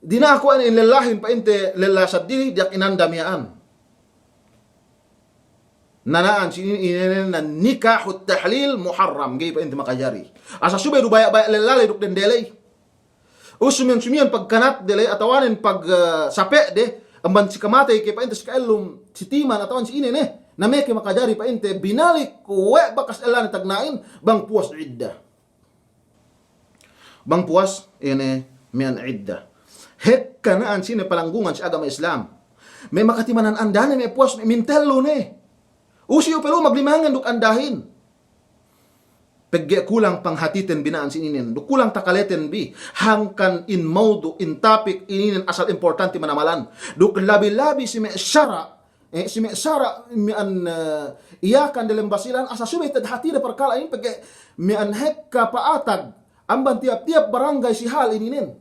Dina'ak we' ne in lellahin pa'inte lella seddili, diyak inanda miya'an. Na na'an si inin, inēnan nikahut tahlil muharram, ga'i pa'inte makajari. Asal subey du baya'-baya' lella ley duk dende ley. Ubus sumiyan-sumiyan pagkanatde ley, atawanen pag, eh, sape'de, amban si kamatey ke pa'inte si ka'ellum, si timan atawanen si ine ne, na meke makajari pa'inte binalik we' bakas ellane tagna'in, bang puwas idda. Bang puwas ine miya'an idda. Hekka na'an sine palanggungan si agama Islam. Me' makatimanan andane me' puwas me' mintellu ne. Ubus iyu pe lu maglimangan duk andahin. Pegge' kulang panghatiten bi na'an si inin, duk kulang takaleten bi, hangkan in mawdu', in topic inin asal importante manamalan. Duk labi-labi si me' sara', eh, si me' sara' miya'an, eh, Yakan delem Basilan, asal subey tadhatide parkala' inin pegge' miya'an hekka pa'atag amban tiyap-tiyap barangay si hal ininen.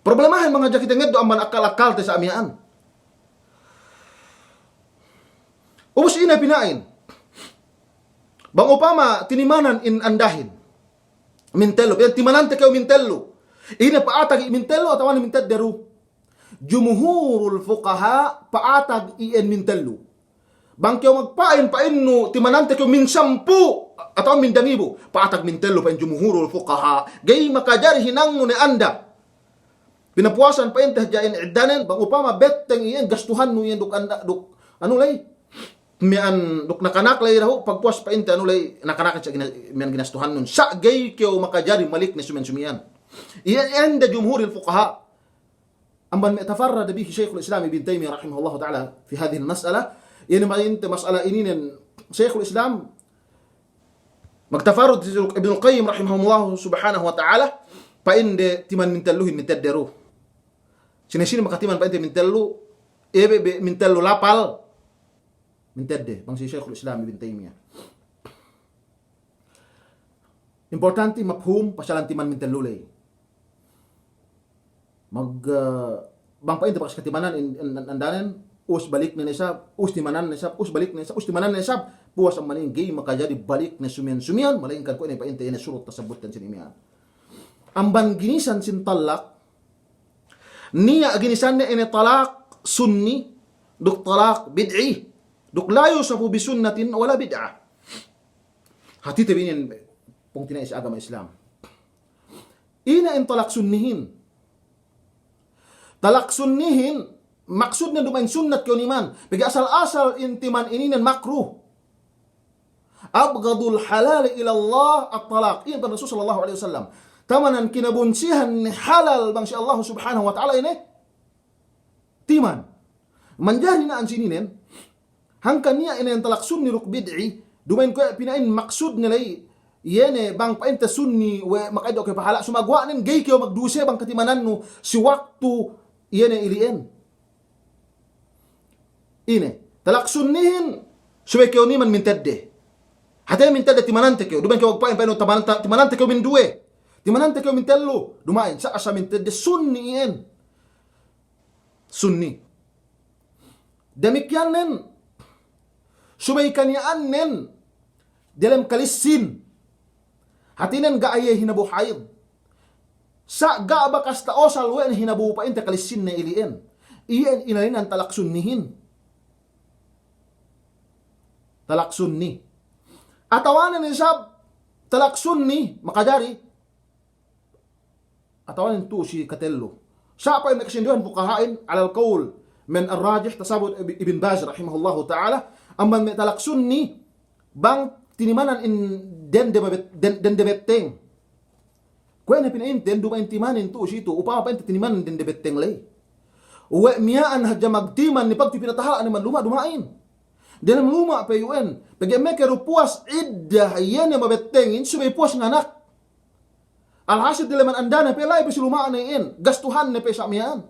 Problemahin bang hadja kite ngeddo' amban akal-akalte sa' miya'an. Ubus ine pina'in. Bang upama tinimanan in andahin mintellu, pegge' timanante kew mintellu. Ine pa'atag i' mintellu atawa ne mintedde du. Jumhurul fuqaha pa'atag iyan mintellu. Bang kew magpa'in, pa'innu timanante kew minsampū' atawa mindangibu, pa'atag mintellu pa'in jumhurul fuqaha. Ga'i makajari hinangnu ne anda. Pinapuwasan pa'inte hadja in iddanen, bang upama betteng iyan gastuhannu iyan duk anda, duk anu ley. Miya'an duk nakanak ley dahu', pagpuwas pa'inte anu ley, nakanak sa' gina-, miya'an ginastuhannun. Sa' ga'i kew makajari malikne sumiyan-sumiyan. Iyan inda jumhuril fuqaha. Amban me' tafarrada bihi Shaykhul Islam Ibn Taymiyyah rahimahullahu ta'ala fi hadhihil mas'ala. Iye ne pa'inte mas'ala ininen Shaykhul Islam magtafarrud si Ibnul Qayyim rahimahullahu subhanahu wa ta'ala, pa'inde timan mintelluhin mintedde du. Sine-sine makatiman pa'inte mintellu, iye be, be mintellu lapal, mintedde, bang si Shaykhul Islam Ibn Taymiyyah. Importante mafhum pasalan timan mintellu ley. Mag, eh, bang pa'inte bakas katimanan in, in, in, andanen, ubus balikne ne isab, ubus timanan ne isab, ubus balikne ne isab, ubus timanan ne isab, puwas amban inin ga'i makajari balikne sumiyan-sumiyan, malayingkan kuwe' ne pa'inte ine surut tasabbutten sin miya'an. Amban ginisan sin talak, niya' ginisanne ine talak sunni, duk talak bid'i, duk la yusafu bi sunnatin wala bid'ah. Hatite bi inin pungtina'i si agama Islam. Ine in talak sunnihin? Talak sunnihin, maksudne duma'in sunnat kew niman. Pegge' asal-asal in timan ininen makruh. "Abghadul halali ilallah at-talaq." Iyan pa'in Rasul sallallahu alaihi wasallam, tamanan kinabunsihan ne halal bang si Allah subhanahu wa ta'ala ine timan. Manjari na'an sininen, hangkan niya' inen talak sunni duk bid'i, duma'in kuwe' pina'in maksudne ley, iye ne bang pa'inte sunni we' maka'eddo' ke pahala', sumaguwa'nen ga'i kew magduse bang katimanannu si waktu iye ne ili'en. Ine, talak sunnihin, subey kew niman mintedde. Hātinen mintedde timanante kew, duma'in kew magpa'in pa'innu timananta-, timanante kew minduwe, timanante kew mintellu, duma'in sa' asal mintedde sunni iyan. Sunni. Damikkiyannen, subey kaniya'annen diyalem kalissin. Hātinen ga' iye hinabu hayd. Sa' ga' bakas ta'osal we' ne hinabu pa'inte kalissinne ili'en. Iyan inēnan talak sunnihin. Talak sunni. Atawanen isab talak sunni, makajari. Atawanen tu'u si katellu. Sa' pa'in me' kasinduwehan pukaha'in, alal qawl me' ar-rajih, tasabut Ib-, Ibn Baz rahimahullahu ta'ala, amban me' talak sunni, bang tinimanan in dende mabet-, den-, dende betteng. Kuwe' ne pina'inten, duma'in timanin tu'u si itu, upama pa'inte tinimanan dende betteng ley. We' miya'an hadja magtiman ne pagpī pinatahala' ne man luma', duma'in. Diyalem luma' pe iyu'en, pegge' meke du puwas idda iye ne mabettengin, subey puwas nganak. Alhasil diyaleman andane pe la'i pe si luma'ne iyan, gastuhanne pe sa' miya'an.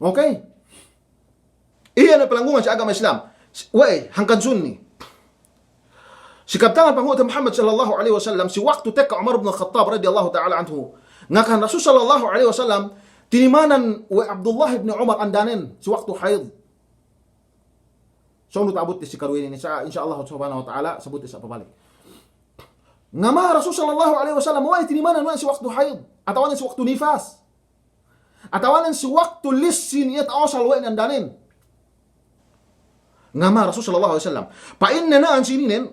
Okey? Iye ne palanggungan si agama Islam. We'ey, hangkan sunni. Si kabtangan panghu'te Muhammad sallallahu alaihi wasallam, si waktu tekka Umar bin Khattab radiyallahu ta'ala anhu, ngakahan Rasul sallallahu alaihi wasallam tinimanan we' Abdullah ibn Umar andanen si waktu hayd. Sōng du ta'abutte si karuwe inin, insya, insya Allah subhanahu wa ta'ala, sabutte sa' pabalik. Ngama Rasul sallallahu alaihi wasallam, we'ey tinimanan we' si waktu hayd, atawanen si waktu nifas, atawanen si waktu lissin iye ta'osal we' ne andanen. Ngama Rasul sallallahu alaihi wasallam. Pa'inne na'an sininen,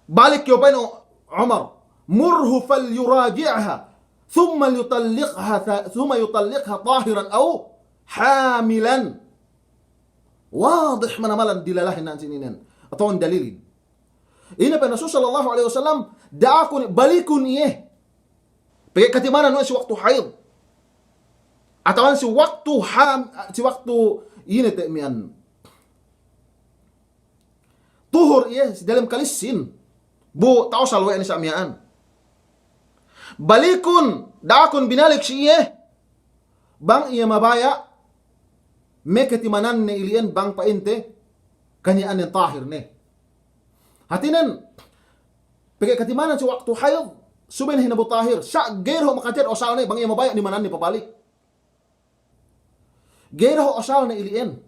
balik kew pa'in Umar, "Murhu falyuraji'ha, thumma yutalliqha tha-, thumma yutalliqha tahiran aw hamilan." Wadih manamalan dilalahin na'an sininen. Atawanen dalilin. Ine pa'in Rasul sallallahu alaihi wasallam, da'akun, balikun iye. Pegge' katimanan we' si waktu hayd. Atawanen si waktu ham-, si waktu ine te' miya'an. Tuhur iye, si diyalem kalissin. Bu ta'osal we' ne sa' miya'an. Balikun, da'akun binalik si iye. Bang iye mabaya', meke timananne ili'en bang pa'inte, kaniya'annen tahir ne. Hātinen, pegge' katimanan si waktu hayd, subey ne hinabu tahir, sa' ga'i du makajari osalne, bang iye mabaya' nimananne pabalik. Ga'i du osalne ili'en.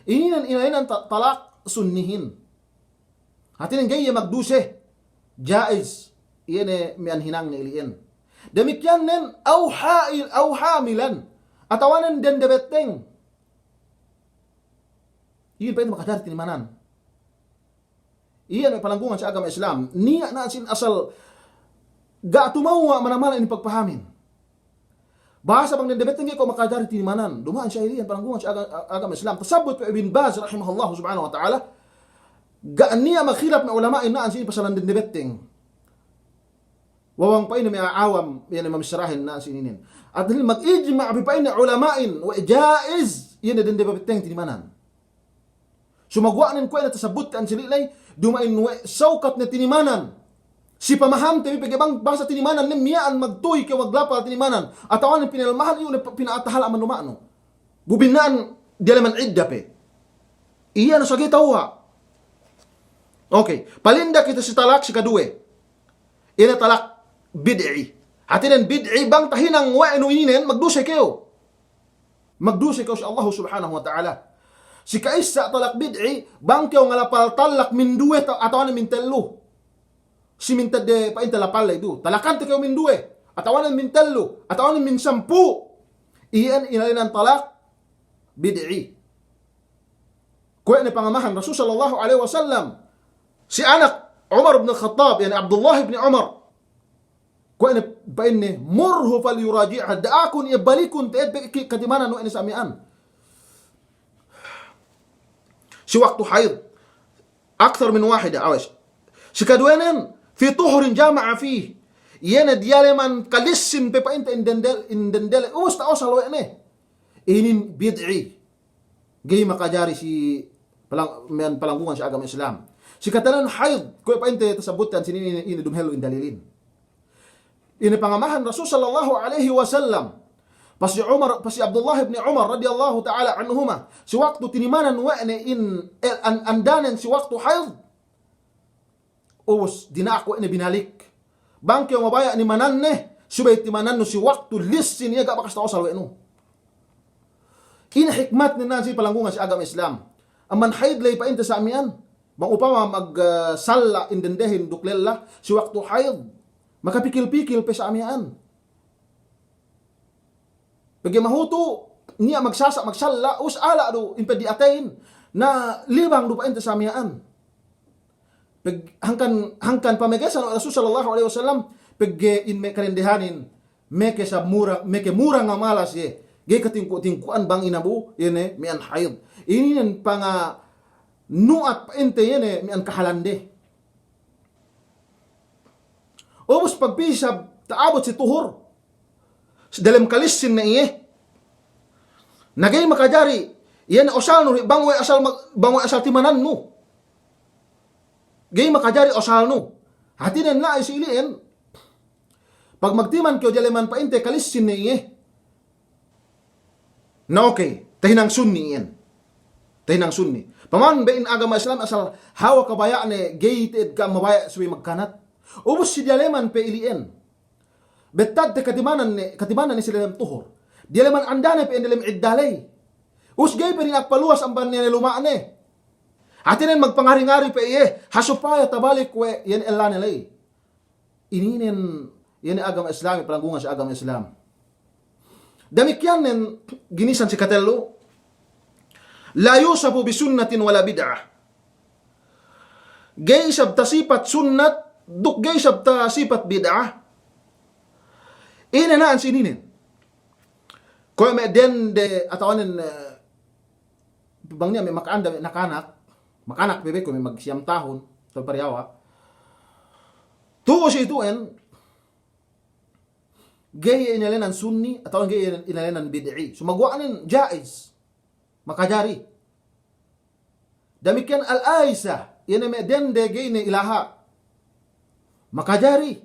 Inin, inin, inin ta-, talak sunnihin. Hātinen ga'i iye magduse, jaiz, iye ne miya'an hinangne ili'en. Damikkiyannen, aw hail-, aw hamilan, atawanen dende betteng. Iyan pa'inte makajari tinimanan. Iyan me' palanggungan si agama Islam. Niya' na'an sin asal ga' tumewwa' manamalan inin pagpahamin. Bahasa bang dende betteng ga'i ko' makajari tinimanan. Duma'in sa' ili'en palanggungan si aga-, agama Islam. Tasabbut pe Ibn Baz rahimahullahu subhanahu wa ta'ala. Ga' niya' makhilap me' ulama'in na'an sin pasalan dende betteng. Bang pa'inne me' awam, iyan me' missarahin na'an sin inin. Atawa mag-ijma' pe pa'inne ulama'in, we' jaiz, iyan dende betteng tinimanan. Sumaguwa'nen kuwe' ne tasabbutte ensili' ley, duma'in we' sawkat ne tinimanan. Si pamahamte bi pegge' bang bahasa tinimanan ne miya'an magtuy kew maglapal tinimanan. Atawanen pinelmahan iyu' ne pina'atahala' man luma'nu. Bu binna'an diyaleman idda pe. Iyan sa' ga'i tewwa'. Okey, palinda kite si talak si kaduwe. Ine talak bid'i. Hātinen bid'i bang tahinang we' nu inin magduse kew. Magduse kew si Allahu subhanahu wa ta'ala. Si ka'issa talak bid'i, bang kew ngalapal talak minduwe ta-, atawanen mintellu. Si mintedde pa'inte lapal ley du. Talakante kew minduwe, atawanen mintellu, atawanen minsampū'. Iyan inēnan talak bid'i. Kuwe' ne pangamahan Rasul sallallahu alaihi wasallam. Si anak Umar bin Khattab, ya'ni Abdullah bin Umar. Kuwe' ne pa'inne, "Murhu falyuraji'ha." Da'akun iye balikun te'ed pe ki-, katimanan we' ne sa' miya'an. si waktu hayd. Akthar min wahida, awas. Si kaduwenen, fi tuhurin jama'a fih. Iye ne diyaleman kalissin pe pa'inte in dende-, in dendele, ubus ta'osal we' ne. Inin bid'i. Ga'i makajari si palang-, miya'an palanggungan si agama Islam. Si katelun hayd, kuwe' pa'inte tasabbutan sinin, inin, inin duma'in in dalilin. Inin pangamahan Rasul sallallahu alaihi wasallam. Pas si Umar, pas si Abdullah ibn Umar radiyallahu ta'ala anhuma. Si waktu tinimanan we' ne in, eh, an-, andanen si waktu hayd. Ubus, dina'ak we' ne binalik. Bang kew mabaya' nimananne, subey timanannu si waktu lissin iye ga' bakas ta'osal we' nu. Inin hikmatnen nan si palanggungan si agama Islam. Amban hayd ley pa'inte sa' miya'an. Bang upama mag, eh, salla' in dendehin duk lella, si waktu hayd. Makapikil-pikil pe sa' miya'an. Pegge' mahutu', niya' magsasa', magsalla', ubus ala' du, in peddi' ateyin, na libang du pa'inte sa' miya'an. Peg-, hangkan, hangkan pamegesan we' Rasul sallallahu alaihi wasallam, pegge' in me' kadendehanin, meke sab mura, meke mura ngamalas iye, ga'i katingku'-tingku'an bang inabu, iye ne, miya'an hayd. Inin panga nu'at pa'inte iye ne, miya'an kahalande. Ubus pagpī sab ta'abut si tuhur. Si dalem kalissin ne iye. Na ga'i makajari. Iye ne osalnu ri bang we' asal mag-, bang we' asal timanannu. Ga'i makajari osalnu. Hātinen la'i si ili'en. Pag magtiman kew diyaleman pa'inte kalissin ne iye. Na okey, tahinang sunni iyan. Tahinang sunni. Paman be in agama Islam asal hawal kabaya'ne ga'i te'ed ka mabaya' subey magkanat. Ubus si diyaleman pe ili'en. Bettad te katimanan ne, katimanan ne si dalem tuhur. Diyaleman andane pe in dalem idda ley. Ubus ga'i pe dina'ak paluwas amban ne luma'ne. Hātinen magpangari-ngari pe iye, ha supaya tabalik we' iyan ellane ley. Ininen, iye ne agama Islam, palanggungan si agama Islam. Damikiyannen ginisan si katellu, la yusafu bi sunnatin wala bid'ah. Ga'i isab tasipat sunnat, duk ga'i isab tasipat bid'ah. Ine na'an si ininen. Kuwe' me' dende atawanen, eh, bang niya' me' maka'anda me' nakanak, makanak bebek kuwe' me' magsiyam tahun, atawa pariyawa'. Tu'u si itu'en, ga'i inēnan sunni, atawa ga'i inēnan bid'i. Sumaguwa'nen ja'iz. Makajari. Damikiyan al-aisa, iye ne me' dende ga'i ne ilaha'. Makajari.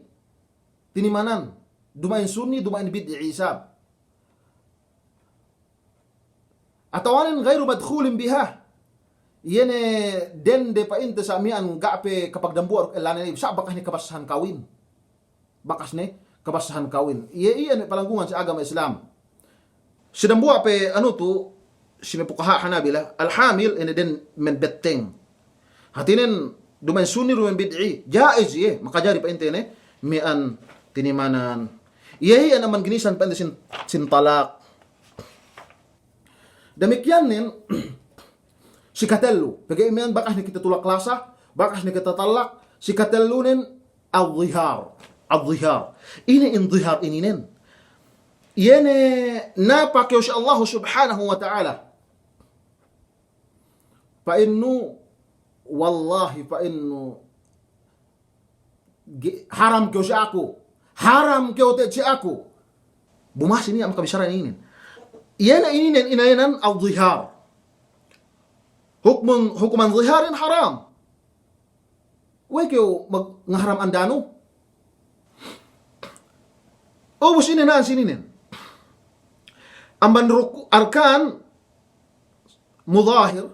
Tinimanan. Duma'in sunni, duma'in bid'i isab. Atawanen ghairu madkhulin biha. Iye ne dende pa'inte sa' miya'an ga' pe kapagdambuwa' duk ellane, sa' bakas ne kabassahan kawin. Bakas ne kabassahan kawin. Iye, iye ne palanggungan si agama Islam. Si dambuwa' pe anu tu', si me' pukaha' Hanabila, al-hamil, ine den men betteng. Hātinen, duma'in sunni, duma'in bid'i. Ja'iz iye, makajari pa'inte ne, miya'an tinimanan. Iye, iye, amban ginisan pa'inte sin, sin talak. Damikiyannen, si katellu. Pegge' miya'an bakas ne kite tulak lasa, bakas ne kite talak, si katellunen, adh-dhihar. Adh-dhihar. Ine in dhihar ininen. Iye ne napa kew si Allahu subhanahu wa ta'ala. Pa'innu, wallahi pa'innu, ge-, haram kew si aku. Haram kew te'ed si aku. Bu masi niya' makabissara ininen. Iye ne ininen inēnan adh-dhihar. Hukmun, hukuman dhiharin haram. We'ey kew mag-, ngaharam andanu? Ubus ine na'an si ininen. Amban ruku-, arkan mudhahir.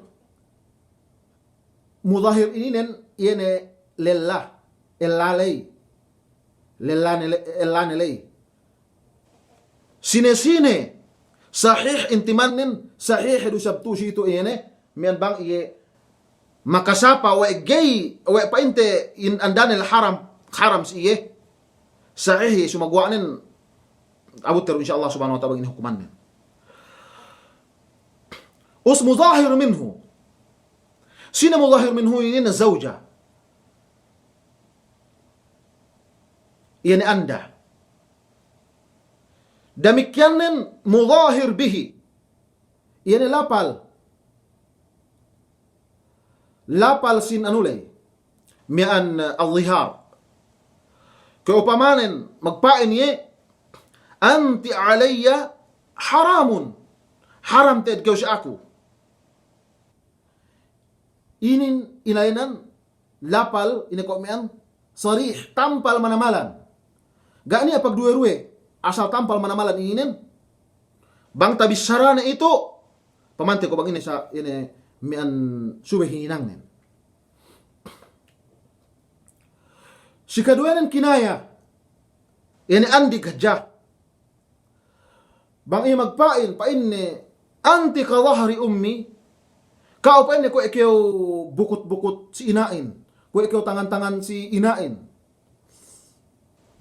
Mudhahir ininen iye ne lella, ella ley. Lellane le-, ellane ley. Sine-sine sahih in timannen, sahih du isab tu' si itu iye ne, miya'an bang iye makasapa we' ga'i, we' pa'inte in andane haram, haram si iye. Sahih iye, sumaguwa'nen abut teru insya Allah subhanahu wa ta'ala bang ine hukumannen. Us mudhahir minhu. Sine mudhahir minhu inin? Zawja. Iye ne anda. Damikiyannen mudhahir bihi. Iye ne lapal. Lapal sin anu ley, miya'an, eh, al-zihar. Kuwe' upamanen magpa'in iye, "Anti alayya haramun." Haram te'ed kew si aku. Inin inēnan lapal ine kuwe' miya'an sarih, tampal manamalan. Ga' niya' pagduwe-ruwe, asal tampal manamalan inin. Bang tabissarane itu, pamante ku bang ine sa-, ine miya'an subey hinangnen. Si kaduwenen kinaya, ine andi' hadja. Bang iye magpa'in, pa'inne, "Anti ka zahri ummi." Ka'u pa'inne kuwe' kew bukut-bukut si ina'in. Kuwe' kew tangan-tangan si ina'in.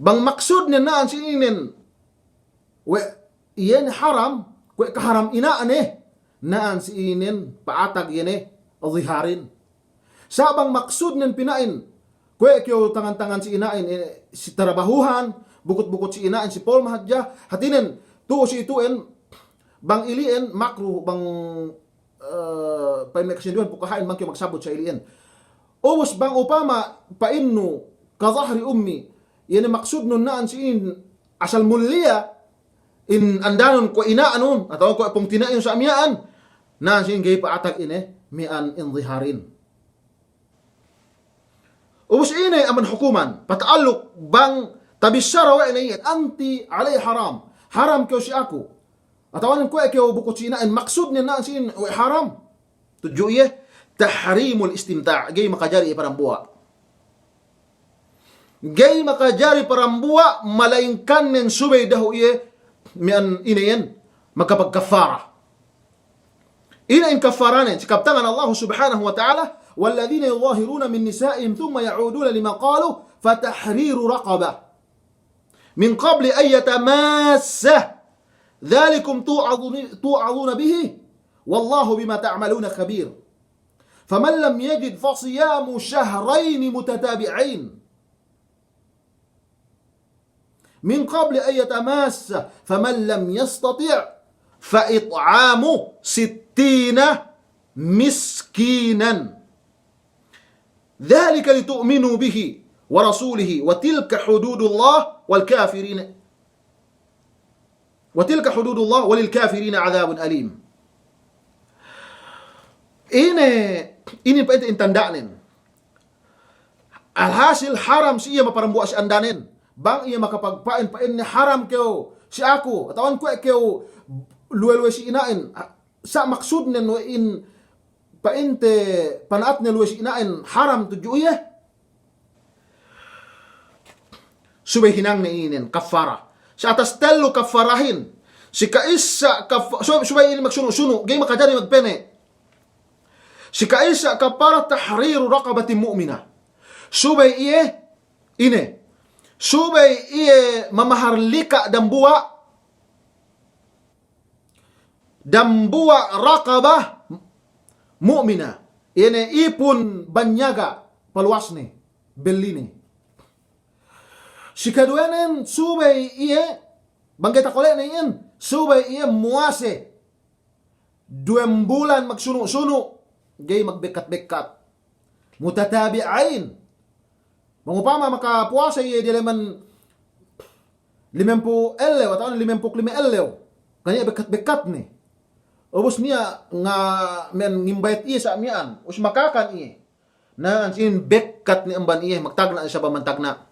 Bang maksudne na'an si inin, we' iye ne haram, kuwe' kaharam ina'ne, na'an si inin pa'atag iye ne ziharin. Sa' bang maksudnen pina'in, kuwe' kew tangan-tangan si ina'in, eh, si tarabahuhan, bukut-bukut si ina'in, si polma hadja, hātinen, tu'u si itu'en, bang ili'en, makruh, bang, eh, pa'in me' kasinduwehan pukaha'in, bang kew magsabut sa' ili'en. Ubus bang upama, pa'innu, ka zahri ummi, iye ne maksudnun na'an si inin, asal mulliya, in andanun kuwe' ina'nun, atawa kuwe' pungtina'in sa' miya'an, na'an si inin ga'i pa'atag ine, miya'an in ziharin. Ubus ine amban hukuman, pata'alluk bang tabissara we' ne iyan, "Anti alayya haram." Haram kew si aku. Atawa nen kuwe' kew bukut si ina'in, maksudne na'an si inin we' haram. Tudju iye, tahrimul istimta', ga'i makajari iye parambuwa'. Ga'i makajari parambuwa', malaingkan nen subey dahu' iye, miya'an ine iyan, makapagkaffara. Ine in kaffaranen, si kabtangan Allah subhanahu wa ta'ala, "Walladhina yudhahiruna min nisa'ihim thumma ya'uduna lima qalu fatahriru raqabah min qabli an yatamassa, dhalikum tu'adhuna, tu'adhuna bihi, wallahu bima ta'maluna khabir. Faman lam yajid fasiyamu shahrayni mutatabi'ayn." من قبل أن يتماسا، فمن لم يستطع فإطعام ستين مسكينا، ذلك لتؤمنوا به ورسوله، وتلك حدود الله، والكافرين، وتلك حدود الله، وللكافرين عذاب أليم. Ine, inin pa'inte in tanda'nen. Alhasil haram si iye maparambuwa' si andanen. Bang iye makapagpa'in, pa'inne haram kew si aku, atawa kuwe' kew luwe-luwe si ina'in. Sa' maksudnen we' in pa'inte pana'atne luwe si ina'in haram tudju iye. Subey hinangne inin kaffara. Si atas tellu kaffarahin. Si ka'issa kaffa-, subey, subey inin magsunu'-sunu', ga'i makajari magpene'. Si ka'issa kaffara tahriru raqabatin mu'minah. Subey iye, ine. Subey iye mamahar lika' dambuwa'. Dambuwa' raqabah mu'minah. Iye ne ipun banyaga' paluwasne, belline. Si kaduwenen subey iye, bang ga'i takole'ne iyan, subey iye muwase duwem bulan magsunu'-sunu', ga'i magbekkat-bekkat. Mutatabi'ain. Bang upama makapuwase iye diyaleman limempū' ellew atawa limempū' lime ellew, ga' niya' bekkat-bekkat ne. Ubus niya' nga-, miya'an ngimbayad iye sa' miya'an, ubus makakan iye. Na, inin bekkat ne amban iye, magtagna' ne sab amban tagna'.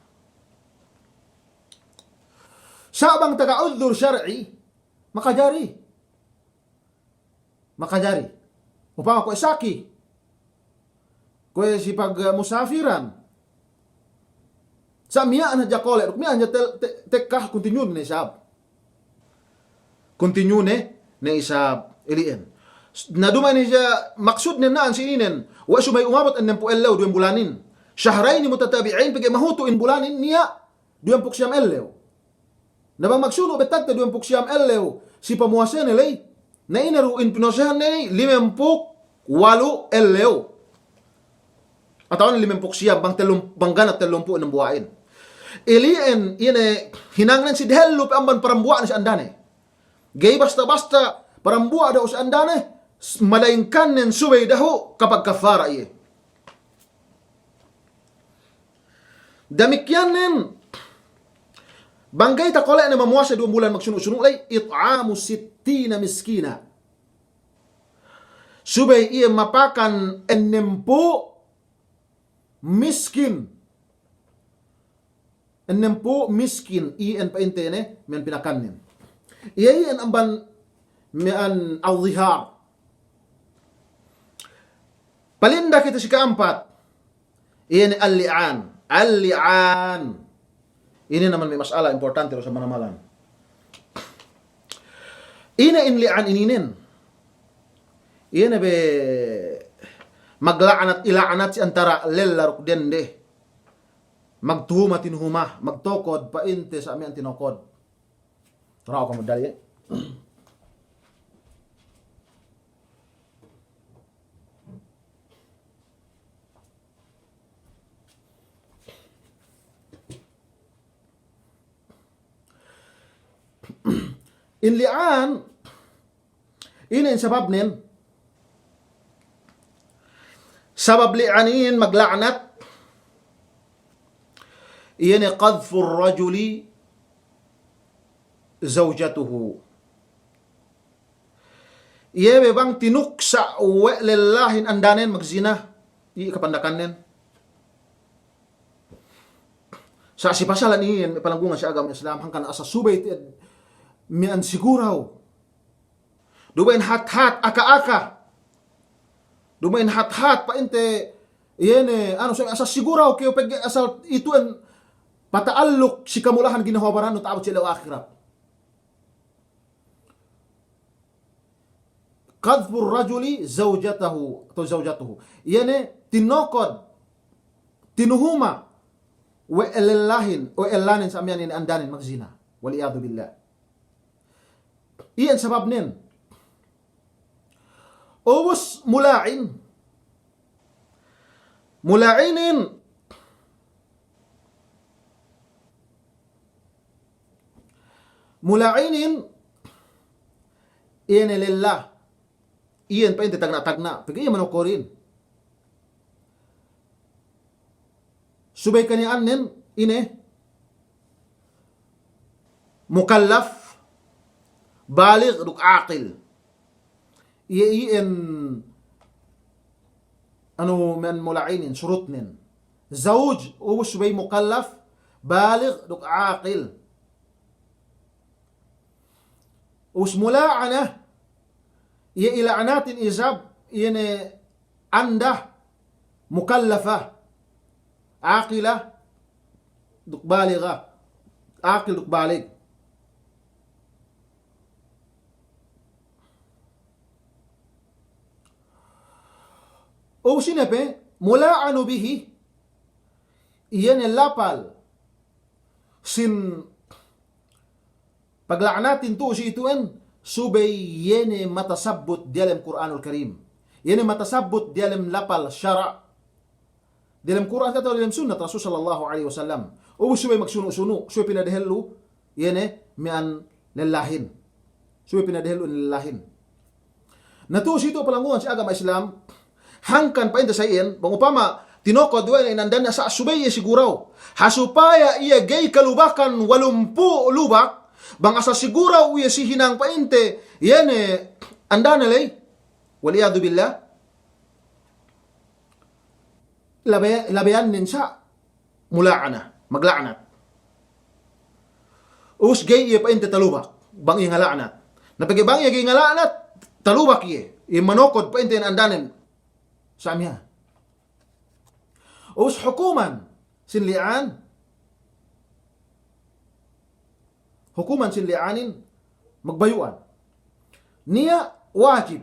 Sa' bang taga udhur shar'i, makajari. Makajari. Upama kuwe' saki. Kuwe' si pagmusafiran. Sa' miya'an hadja kole', duk miya'an hadja tel-, te-, tekka, kuntinyune isab. Kuntinyune isab ili'en. Na duma'in hadja maksudnen na'an si ininen. We' subey umabut ennempū' ellew duwem bulanin. Shahrayni mutatabi'ayn, pegge' mahutu' in bulanin niya' duwempū' siyam ellew. Na bang magsunu' bettadte duwempū' siyam ellew si pamuwasene ley. Na ine du in pinuwasehanne ley, limempū' walu' ellew. Atawa limempū' siyam bang tellum-, bang ganap tellumpū' enem buwa'in. Ili'en ine hinangnen si dehellu pe amban parambuwa'ne si andane. Ga'i basta-basta parambuwa' dahu' si andane, s-, malaingkan nen subey dahu' kapagkaffara iye. Damikkiyannen, bang ga'i takole' ne mamuwase duwe bulan magsunu'-sunu' ley, it'amu sittina miskina. Subey iye mapakan ennempū' miskin. Ennempū' miskin, iyan pa'inte ne, miya'an pinakannen. Iye iyan amban miya'an al-zihar. Palinda kite si ka'ampat. Iye ne al-li'an. Al-li'an. Inin amban me' mas'ala importante du sa manamal. Ine in li'an ininen? Iye ne be magla'anat, ila'anat si antara' lella duk dende. Magtuhuma tinuhuma, magtokod pa'inte sa' miya'an tinokod. Tara' aku madali, eh. In li'an, ine in sababnen? Sabab li'an inin magla'anat, iye ne qadhfu rajuli zawjatahu. Iye be bang tinuksa' we' lellahin andanen magzina, iye kapandakannen. Sa' si pasalan iyan, me' palanggungan si agama Islam, hangkan asal subey te'ed miya'an siguraw. Duma'in hat-hat, aka-aka. Duma'in hat-hat, pa'inte, iye ne, anu, sa' asal siguraw kew pegge' asal itu'en pata'alluk si kamulahan ginhawa barannu ta'abut si ellew ahirat. Qadhfu rajuli zawjatahu, atawa zawjatahu. Iye ne tinokod, tinuhuma, we' lellahin, we' ellanen sa' miya'an inin andanen magzina. Wal iyadhu billah. Iyan sababnen. Ubus mula'in. Mula'inin. Mula'inin, iye ne lella. Iyan pa'inte tagna'-tagna'. Pegge' iye manokodin. Subey kaniya'annen, ine? Mukallaf, baligh, duk aqil. Iye iyan, anu, miya'an mula'inin, surutnen. Zawj, ubus subey mukallaf, baligh, duk aqil. Ubus mula'ana, iye ila'anatin isab, iye ne anda, mukallafa, aqila, duk baligha, aqil duk balig. Ubus ine pe, mula'anu bihi, iye ne lapal sin pagla'anatin tu'u si itu'en, subey iye ne matasabbut diyalem Kur'anul Karim. Iye ne matasabbut diyalem lapal sara'. Diyalem Kur'an atawa diyalem sunnat Rasul sallallahu alaihi wasallam. Ubus subey magsunu'-sunu', subey pinadehellu, iye ne miya'an lellahin. Subey pinadehellu in lellahin. Na tu'u si itu'u palanggungan si agama Islam, hangkan pa'inte sa' iyan, bang upama tinokod we' ne in andanen sa' subey iye siguraw. Ha supaya iye ga'i kalubakan walumpū' lubak, bang asal siguraw iye si hinang pa'inte, iye ne andanen ley. Wal iyadhu billah. Labe-, labeyannen sa' mula'ana, magla'anat. Ubus ga'i iye pa'inte talubak, bang iye ngala'anat. Na pegge' bang iye ga'i ngala'anat, talubak iye. Iye manokod pa'inte in andanen. Sa' miya'an. Ubus hukuman sin li'an. Hukuman sin li'anin magbayu'an. Niya' wajib.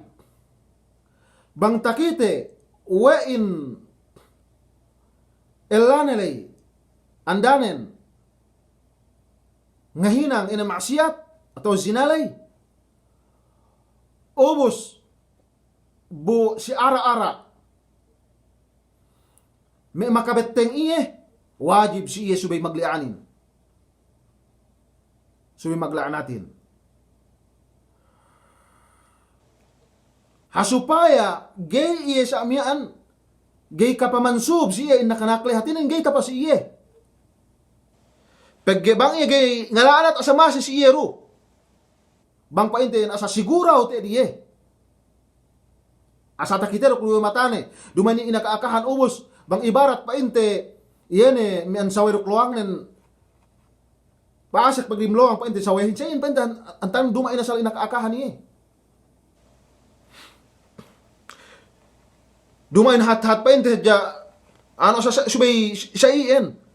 Bang takite we' in ellane ley andanen ngahinang ine ma'siyat atawa zina ley. Ubus bu si ara'-ara' me' makabetteng iye, wajib si iye subey magli'anin. Subey magla'anatin. Ha supaya ga'i iye sa' miya'an, ga'i kapamansub si iye in nakanak ley, hātinen ga'i tapa' si iye. Pegge' bang iye ga'i ngala'nat asal masi si iye du. Bang pa'inte asal siguraw te'ed iye. Asal takite duk luwe matane. Duma'in inaka-akahan ubus. Bang ibarat pa'inte iye ne mi'an sawe duk lowangnen. Pasek pegge' lowang pa'inte sawehin. Sa'in pa'inte an-, antang duma'in asal inaka-akahan iye. Duma'in hat-hat pa'inte hadja, anu, sa-, sa-, subey sa-, sa'i'en.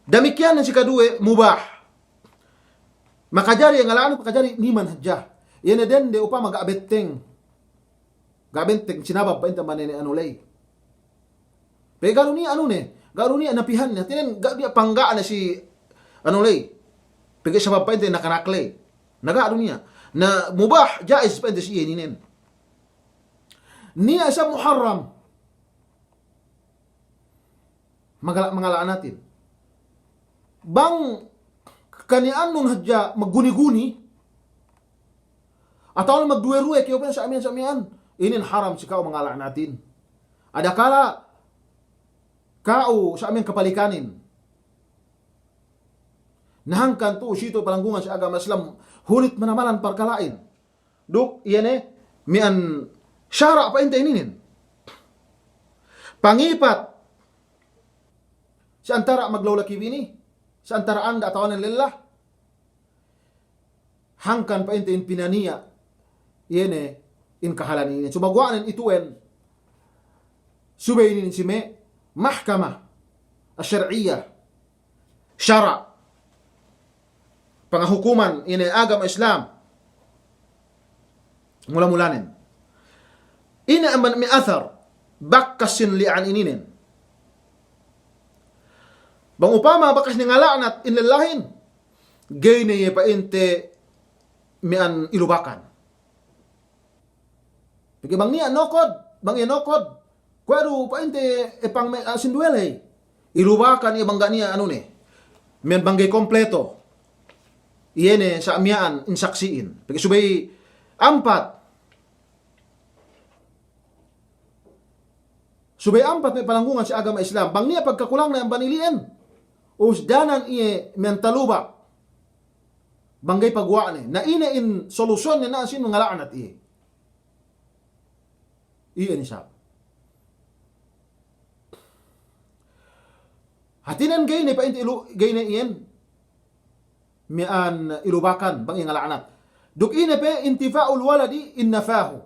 Damikkiyan ne si kaduwe, mubah. Makajari ngala'nat, makajari niman hadja. Iye ne dende upama ga' betteng. Ga' betteng sinabab pa'inte manene anu ley. Pegge' ga' du niya' anune, ga' du niya' napihanne, hātinen ga' niya' pangga'ne si anu ley. Pegge' sabab pa'inte nakanak ley. Na ga' du niya'. Na mubah, jaiz pa'inte si iye ininen. Niya' isab muharram. Mangala'-, mangala'natin. Bang kaniya'annun hadja magguni-guni, atawa magduwe-ruwe kew pa'in sa' miya'an, sa' miya'an, inin haram si ka'u mangala'natin. Adakala ka'u sa' miya'an kapalikanin. Na hangkan tu'u situ palanggungan si agama Islam, hunit manamalan parkala'in. Duk iye ne mi'an sara' pa'inte ininin. Pangipat si antara' maglaw laki bini, si antara' anda' atawa nen lella. Hangkan pa'inte in pinaniya', iye ne in kahalan inin. Sumaguwa'nen itu'en, subey inin si me' mahkamah asy-syar'iyyah. Sara'. Pangahukuman ine agama Islam. Mula-mulanen. Ine amban me' athar, bakkas sin li'an ininen. Bang upama bakkas ne ngala'nat in lellahin, ga'i ne iye pa'inte mi'an ilubakan. Pegge' bang niya' nokod, bang iye nokod, kuwe' du pa'inte epang me', ah, sinduwe ley. Ilubakan iye bang ga' niya' anune. Mi'an bang ga'i kompleto. Iye ne sa' miya'an in saksi'in. Pegge' subey ampat. Subey ampat me' palanggungan si agama Islam. Bang niya' pagkakulangnen amban ili'en. Usdanan iye mi'an talubak. Bang ga'i paguwa'ne. Na ine in solusyonne na sinu ngala'nat iye. Iye ne isab. Hātinen ga'i ne pa'inte ilu-, ga'i ne iyan mi'an ilubakan bang iye ngala'nat. Duk ine pe intifa'ul waladi in nafahu.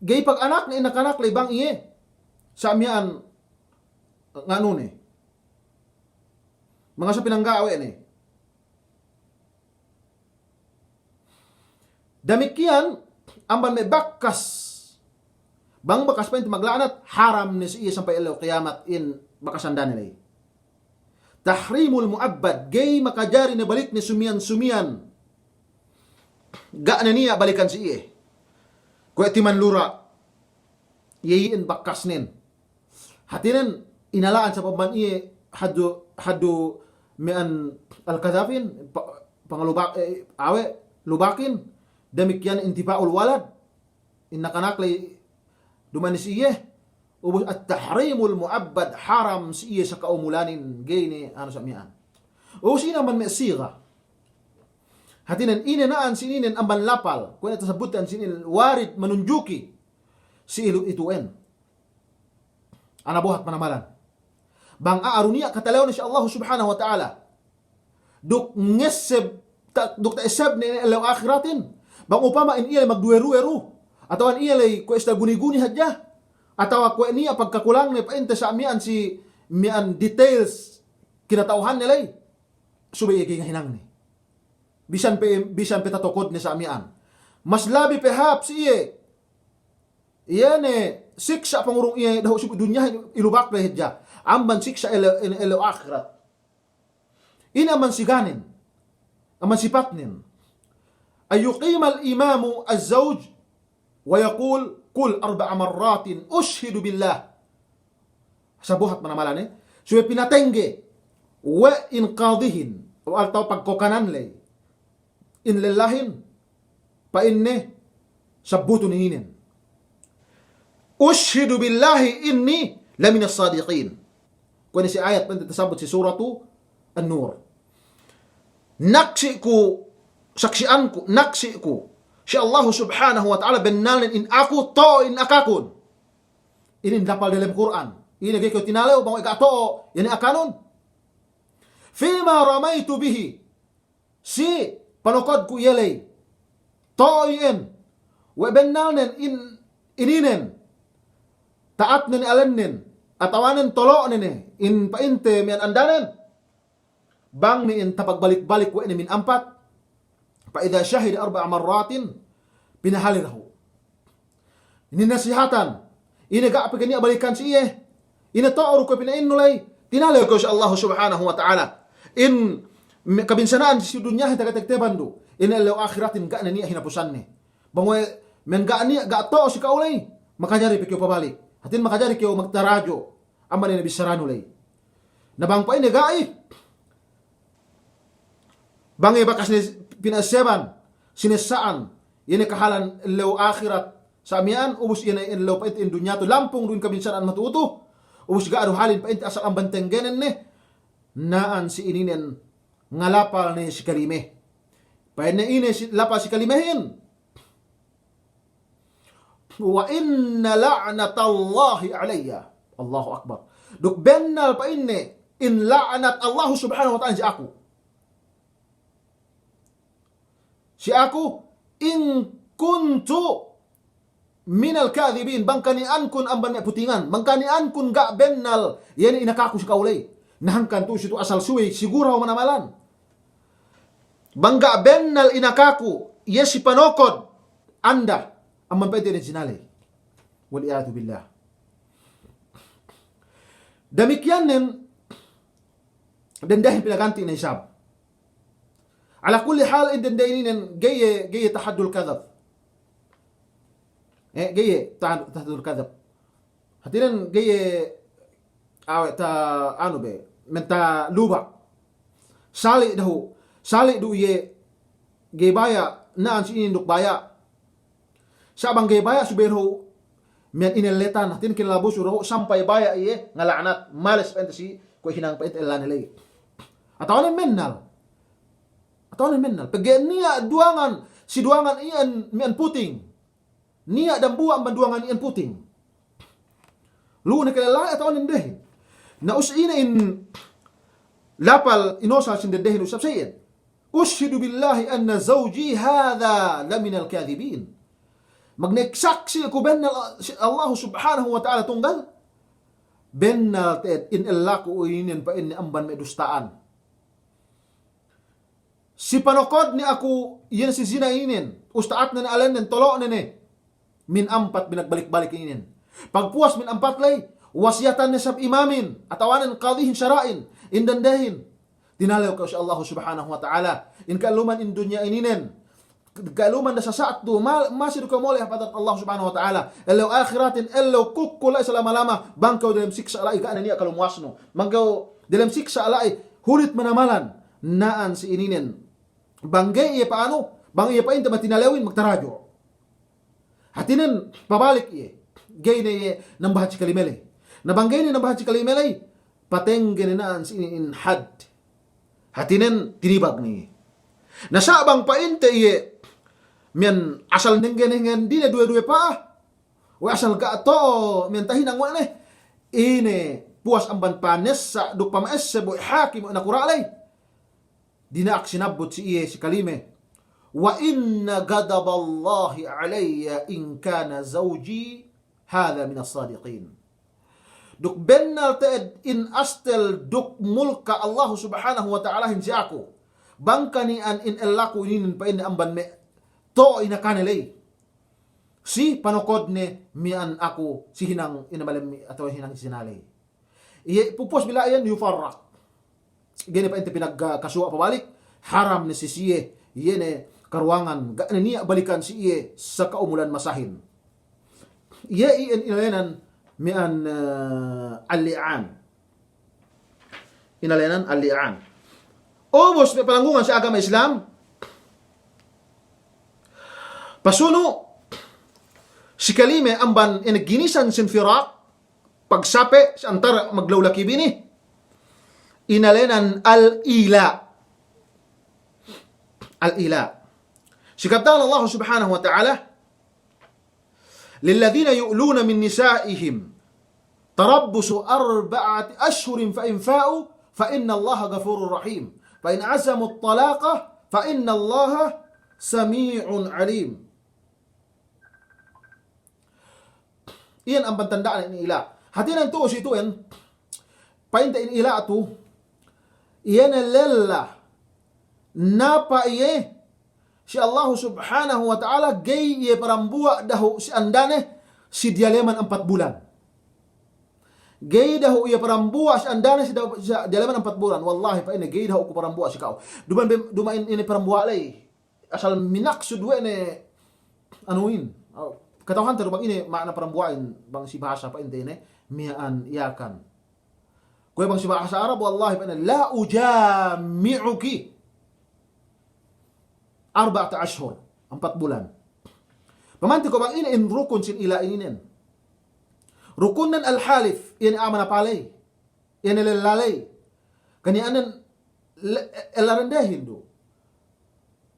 Ga'i paganakne, inakanak ley bang iye sa' miya'an nganune. Mangasa pinangga'a we' ne. Damikkiyan amban me' bakkas. Bang bakkas pa'inte magla'nat, haram ne si iye sampay ellew kiyamat in bakkas andane ley. Tahrimul mu'abbad, ga'i makajari ne balikne sumiyan-sumiyan. Ga' ne niya' balikan si iye. Kuwe' timan lura'. Iye iyan bakkasnen. Hātinen inala'an sabab man iye haddu, haddu mi'an al-kadhafin, pa-, pangalubak, eh, awe', lubakin, damikkiyan intifa'ul walad, inakanak ley duma'in si iye, ubus at-tahrimul mu'abbad, haram si iye sakaumulanin, ga'i ne anu sa' miya'an. Ubus ine amban me' sigha. Hātinen ine na'an sininen amban lapal, kuwe' ne tasabbutan sininen warid manunjuki si ilu itu'en. Ana buhat panamalan. Bang a'a du niya' katalew ne si Allahu Subhanahu wa Ta'ala. Duk ngesseb, ta-, duk ta'essebne ellew ahiratin. Bang upama in iye ley magduwe-ruwe du. Atawa in iye ley kuwe' istel guni-guni hadja. Atawa kuwe' niya' pagkakulangne pa'inte sa' miya'an si miya'an details kinata'uhanne ley. Subey iye ga'i ngahinangne. Bisan pe, bisan pe tatokodne sa' miya'an. Mas labi pe hāp si iye. Iye ne siksa' pangurung iye dahu' si dunya ilubak ley hadja. Amban siksa' ellew, ellew ahirat. Ine amban siganen. Amban sipatnen. An yuqimal imamu az-zawj wa yaqul, "Qul arba'a marratin, ushhidu billah." Sabuhat manamalan, eh. Subey pinatengge we' in qadihin, atawa pagkokanan ley. In lellahin, pa'inne, sabbutun ininen. "Ushhidu billahi inni laminas sadiqin." Kuwe' ne si ayat pa'inte tasabbut si Suratu An-Nur. Naksi' ku, saksi'an ku, naksi' ku si Allahu Subhanahu wa Ta'ala bennalnen in aku to'o in akakun. Inin lapal delem Kur'an. Ine ga'i kew tinalew bang we' ga' to'o, iye ne akanun. Fima ramaytu bihi. Si panokodku iye ley. To'o iyan. We' bennalnen in, ininen. Ta'atnen alennen. Atawanen tolo'nen ne. In pa'inte miya'an andanen. Bang ne in tapagbalik-balik we' ne min ampat. Fa idha shahida arba'a marratin. Pinahali dahu'. Inin nasihatan. Ine ga' pe ke niya' balikan si iye. Ine to'o du kuwe' pina'innu ley. Tinalew kew si Allahu Subhanahu wa Ta'ala. In me-, kabinsana'an si dunyahin taga-, tagteban du. Ine ellew ahiratin ga' ne niya' hinapusanne. Bang we' men ga' niya', ga' to'o si ka'u ley. Makajari pe kew pabalik. Hātin makajari kew magtarajo'. Amban ine bissaranu ley. Na bang pa'inne ga'i. Bang iye bakas ne pina'esseban, sinessa'an, iye ne kahalan ellew ahirat sa' miya'an, ubus iye ne ellew pa'inte in dunya tu lampung du in kabinsana'an matu'u tu, ubus ga' du halin pa'inte asal amban tenggenen ne, na'an si ininen ngalapal ne si kalime. Pa'inne ine si, lapal si kalimehin. Wa inna la'natallahi alayya. Allahu Akbar. Duk bennal pa'inne in la'nat Allahu Subhanahu wa Ta'ala si aku. Si aku, in kuntu minal kadhibin, bang kani'ankun amban me' putingan, bang kani'ankun ga' bennal, iye ne inakaku si ka'u ley. Na hangkan tu'u si tu asal suwey, siguraw manamalan. Bang ga' bennal inakaku, iye si panokod, anda, amban pa'inte ine zina ley. Wal iyadhu billah. Damikkiyan nen, dendehin pinaganti' ne isab. Ala kulli hal, in dende ininen ga'i iye, ga'i iye tahaddul kadhab. Eh, ga'i iye tahad-, tahaddul kadhab. Hātinen ga'i iye awe' ta-, anu be, men taluba'. Sali' dahu', sali' du iye ga'i baya', na'an si inin duk baya'. Sa' bang ga'i baya' subey dahu' miya'an inelletan, hātinen kinalabusu dahu' sampay baya' iye ngala'nat, males pa'inte si kuwe' hinang pa'inte ellane ley. Atawanen mennal. Atawanen mennal. Pegge' niya' duwangan, si duwangan iyan miya'an puting. Niya' dambuwa' amban duwangan iyan puting. Lu'u ne kalellahi atawanen dendehin. Na us ine in lapal inosal sin dendehin usab sa' iyan. Ushhidu billahi anna zawji hadha laminal kadhibin. Magnek saksi' ku bennal si Allahu Subhanahu wa Ta'ala tunggal. Bennal te'ed in ellaku inin pa'inne amban me' dusta'an. Si panokodne aku, iye ne si zina inin, usta'atne ne, alennen, tolo'ne ne. Min ampat binagbalik-balik inin. Pagpuwas min ampat ley, wasiyatanne sab imamin, atawanen kadihin sara'in, in dendehin. Tinalew kew si Allahu Subhanahu wa Ta'ala. In ka'elluman in dunya ininen. Ka'elluman da sasa'at du, ma-, masi du kew mole' hap hadarat Allah Subhanahu wa Ta'ala. Ellew ahiratin, ellew kukku la'i salama-lama, bang kew delem siksa' la'i ga' ne niya' kalumuwasnu. Bang kew delem siksa' la'i, hulit manamalan, na'an si ininen. Bang ga'i iye pa'anu, bang iye pa'inte matinalewin magtarajo'. Hātinen pabalik iye. Ga'i ne iye nambahan si kalime ley. Na bang ga'i ne nambahan si kalime ley, patengge ne na'an si inin had. Hātinen tinibag ne iye. Na sa' bang pa'inte iye, miya'an asal nengge-nenggen dine duwe-duwe pa'a. We' asal ga' to'o miya'an tahinang we' ne. Ine puwas amban panessa' duk pama'esseb we' hakim we' nakura' ley. Dina'ak sinabbut si iye si kalime, "Wa inna ghadaballahi alayya in kana zawji hadha minas sadiqin." Duk bennal te'ed in astel duk mulka' Allahu Subhanahu wa Ta'alahin si aku. Bang kani'an in ellaku ininin pa'inne amban me' to'o inakane ley. Si panokodne miya'an aku si hinang ine malem atawa hinang zina ley. Iye pupuwas bi la'i iyan yufarraq. Ga'i ne pa'inte pinagkasuwa' pabalik, haram ne si siye, iye ne karuwangan, ga' ne niya' balikan si iye sakaumulan masahin. Iye iyan inalenan miya'an, eh, al-li'an. Inalenan al-li'an. Ubus me' palanggungan si agama Islam, pasunu' si kalime amban ine ginisan sin firaq, pagsape' si antara' maglaw laki bini. inēnan al-ila'. Al-ila'. Si kabtangan Allah Subhanahu wa Ta'ala, للذين يؤلون من نسائهم تربص أربعة أشهر فإن فاءوا فإن الله غفور رحيم. فإن عزموا الطلاق فإن الله سميع عليم. Iyan amban tanda'an in ila'. Hātinen tu'u si tu'en, pa'inte in ila' tu, iye ne lella napa iye si Allahu Subhanahu wa Ta'ala, ga'i iye parambuwa' dahu' si andane si diyaleman ampat bulan. Ga'i dahu' iye parambuwa' si andane si da-, si diyaleman ampat bulan. Wallahi, pa'inne, ga'i dahu' ku parambuwa' si ka'u. Duma'in, duma'in ine parambuwa' ley. Asal minaksud we' ne anuhin. Kata'uhante du bang ine ma'ana parambuwa'in bang si bahasa pa'inte ine, miya'an Yakan. Kuwe' bang si bahasa Arab, wallahi, pa'inne, لا أجامعك أربعة أشهر, ampat bulan. Pamanti ko' bang ine in rukun sin ila' ininen. Rukunnen al-halif, iye ne a'a manapa ley. Iye ne lella ley. Kaniya'anen le-, ella dendehin du.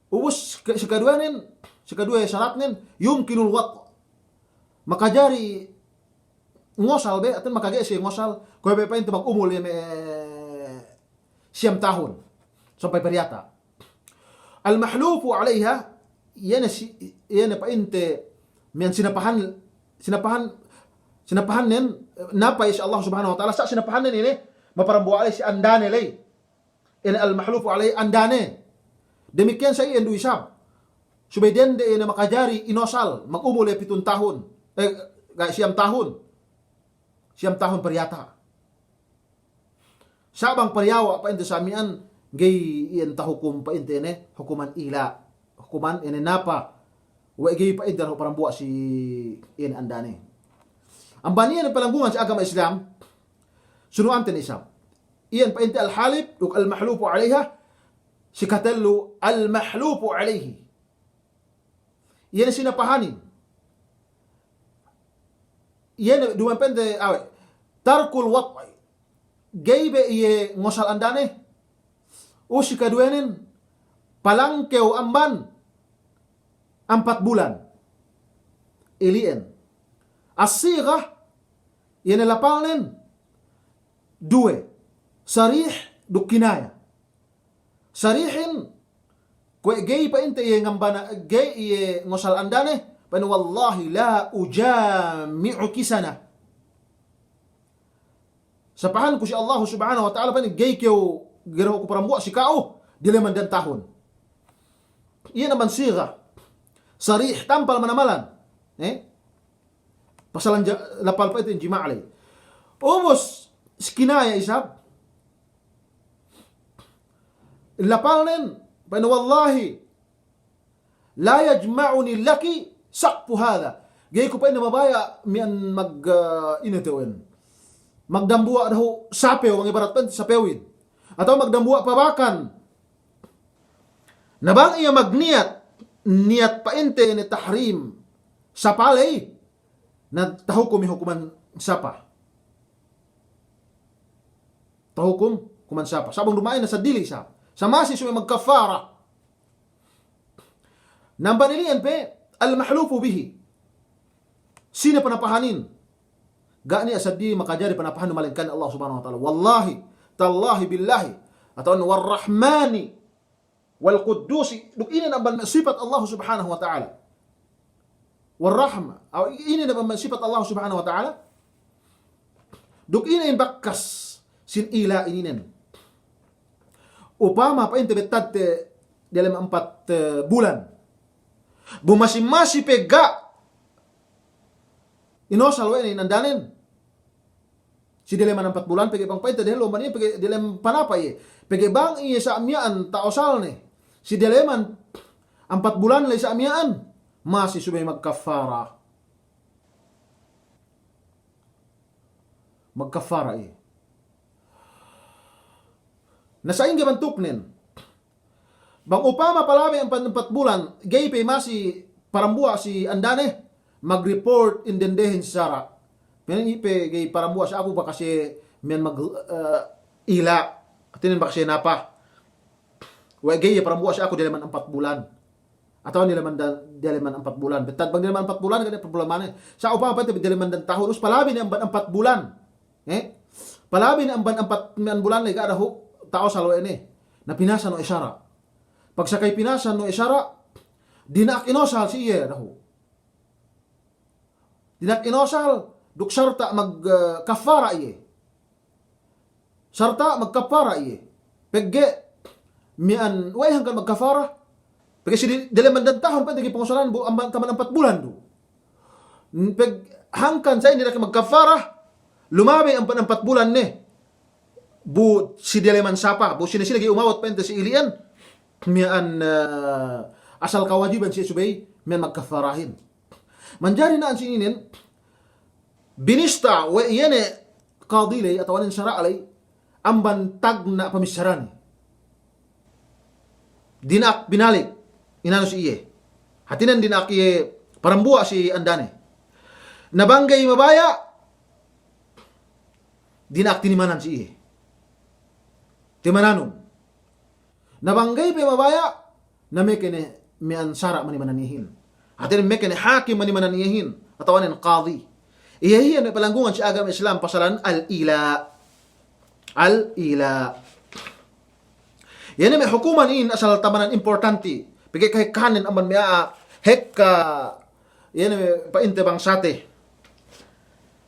Ubus ke-, si kaduwenen, si kaduwe saratnen, يمكن الوطء. Makajari ngosal be, hātinen makajari siye ngosal, kuwe' be pa'inte bang umul iye me' siyam tahun. Sampay pariyata'. المحلوف عليها, iye ne si-, iye ne pa'inte miya'an sinapahan, sinapahan, sinapahannen, napa iye si Allah Subhanahu wa Ta'ala, sa' sinapahannen ine, maparambuwa' ley si andane ley. Ine المحلوف عليه andane. Damikkiyan sa' iyan du isab. Subey dende iye ne makajari inosal, magumul iye pitun tahun. Eh, ga' siyam tahun. Siyam tahun pariyata'. Sa' bang pariyawa' pa'inte sa' miya'an, ga'i iyan tahukum pa'inte ine, hukuman ila'. Hukuman ine napa. We' ga'i pa'inte dahu' parambuwa' si iyan andane. Amban iyan palanggungan si agama Islam, sunu'ante ne isab. Iyan pa'inte al-halif, duk al-mahlufu alayha, si katellu al-mahlufu alayhi. Iye ne sinapahanin. Iye ne duma'in pa'inte awe'. Tarkul wat'i. Ga'i be iye ngosal andane. U si kaduwenen, palangkew amban ampat bulan. Ili'en. As-sighah, iye ne lapalnen, duwe. Sarih, duk kinaya. Sarihin, kuwe' ga'i pa'inte iye ngambana, ga'i iye ngosal andane, pa'in, "Wallahi la ujami'uki sana." Sapahanku si Allahu Subhanahu wa Ta'ala, pa'in, ga'i kew, ga'i dahu' ku parambuwa' si ka'u, diyaleman dan tahun. Iye naman sigha. Sarih, tampal manamalan. Eh? Pasalan ja-, lapal pa'inte jima' ley. Ubus, si kinaya isab. Lapalnen, pa'in, "Wallahi, la yajma'uni laki saqfu hadha." Ga'i ku pa'in mabaya' miya'an mag, eh, ine tewen. Magdambuwa' dahu' sapew, mangibarat pa'in sapewin. Atawa magdambuwa' pabakan. Na bang iye magniyat, niyat pa'inte ne tahrim. Sapa ley, na tahukum iye hukuman sapa. Tahukum hukuman sapa. Sa' bang duma'in na seddili sa'. Sa' masi subey magkafara. Na amban ili'en pe al-mahlufu bihi. Sine panapahanin. Ga' niya' seddili makajari panapahan malaingkan Allah Subhanahu wa Ta'ala. Wallahi, tallahi, billahi. Atawa warrahmani. Wal Quddusi, duk ine ne amban sipat Allah Subhanahu wa Ta'ala. War Rahma, aw ine ne amban sipat Allah Subhanahu wa Ta'ala. Duk ine in bakkas sin ila' ininen. Upama pa'inte bettadte diyalem ampat, eh, bulan. Bu masi-masi pe ga' inosal we' ne inandanen. Si diyaleman ampat bulan, pegge' bang pa'inte dehellu, amban iye pegge' diyalem panapa iye. Pegge' bang iye sa' miya'an ta'osalne. Si diyaleman ampat bulan ley sa' miya'an. Masi subey magkafara. Magkafara iye. Na sa'ingge bantuknen. Bang upama palabey ampat, ampat bulan, ga'i pe masi parambuwa' si andane, mag-report in dendehin si sara'. Miya'an iye pe ga'i parambuwa' si aku bakas iye miya'an mag, eh, ila'. Hātinen bakas iye napa. We' ga'i iye parambuwa' si aku diyaleman ampat bulan. Atawa diyaleman da-, diyaleman ampat bulan. Bettad bang diyaleman ampat bulan, ga' niya' problemane. Sa' upama pa'inte diyaleman dantahun, ubus palabi ne amban ampat bulan. Eh? Palabi ne amban ampat miya'an bulan ley, ga' dahu' ta'osal we' ne. Na pinasan we' sara'. Pagsakay pinasan we' sara', dina'ak inosal si iye dahu'. Dina'ak inosal, duk sarta' mag, eh, kaffara iye. Sarta' magkaffara iye. Pegge' miya'an, we' hangkan magkaffara. Pegge' si di-, diyaleman dantahun pa'inte ga'i pangosalan bu, amban taman ampat bulan du. N-, peg-, hangkan sa' inin dina'ak magkaffara, lumabey ampat, ampat bulan ne. Bu si diyaleman sapa, bu sine-sine ga'i umabut pa'inte si ili'en, miya'an, eh, asal kawajiban siye subey, miya'an magkaffarahin. Manjari na'an si inin, binista we' iye ne kadi ley, atawa nen sara' ley, amban tagna' pamissarane. Dina'ak binalik, inanu si iye. Hātinen dina'ak iye parambuwa' si andane. Na bang ga'i mabaya', dina'ak tinimanan si iye. Timananun. Na bang ga'i pe mabaya', na meke ne miya'an sara' manimanan iyehin. Hātinen meke ne hakim manimanan iyehin. Atawa nen kadi. Iye iyan me' palanggungan si agama Islam pasalan al-ila. Al-ila. Iye ne me' hukuman inin asal tamanan importanti. Pegge' kahekkahanen amban me' a'a hekka, iye ne me' pa'inte bangsate.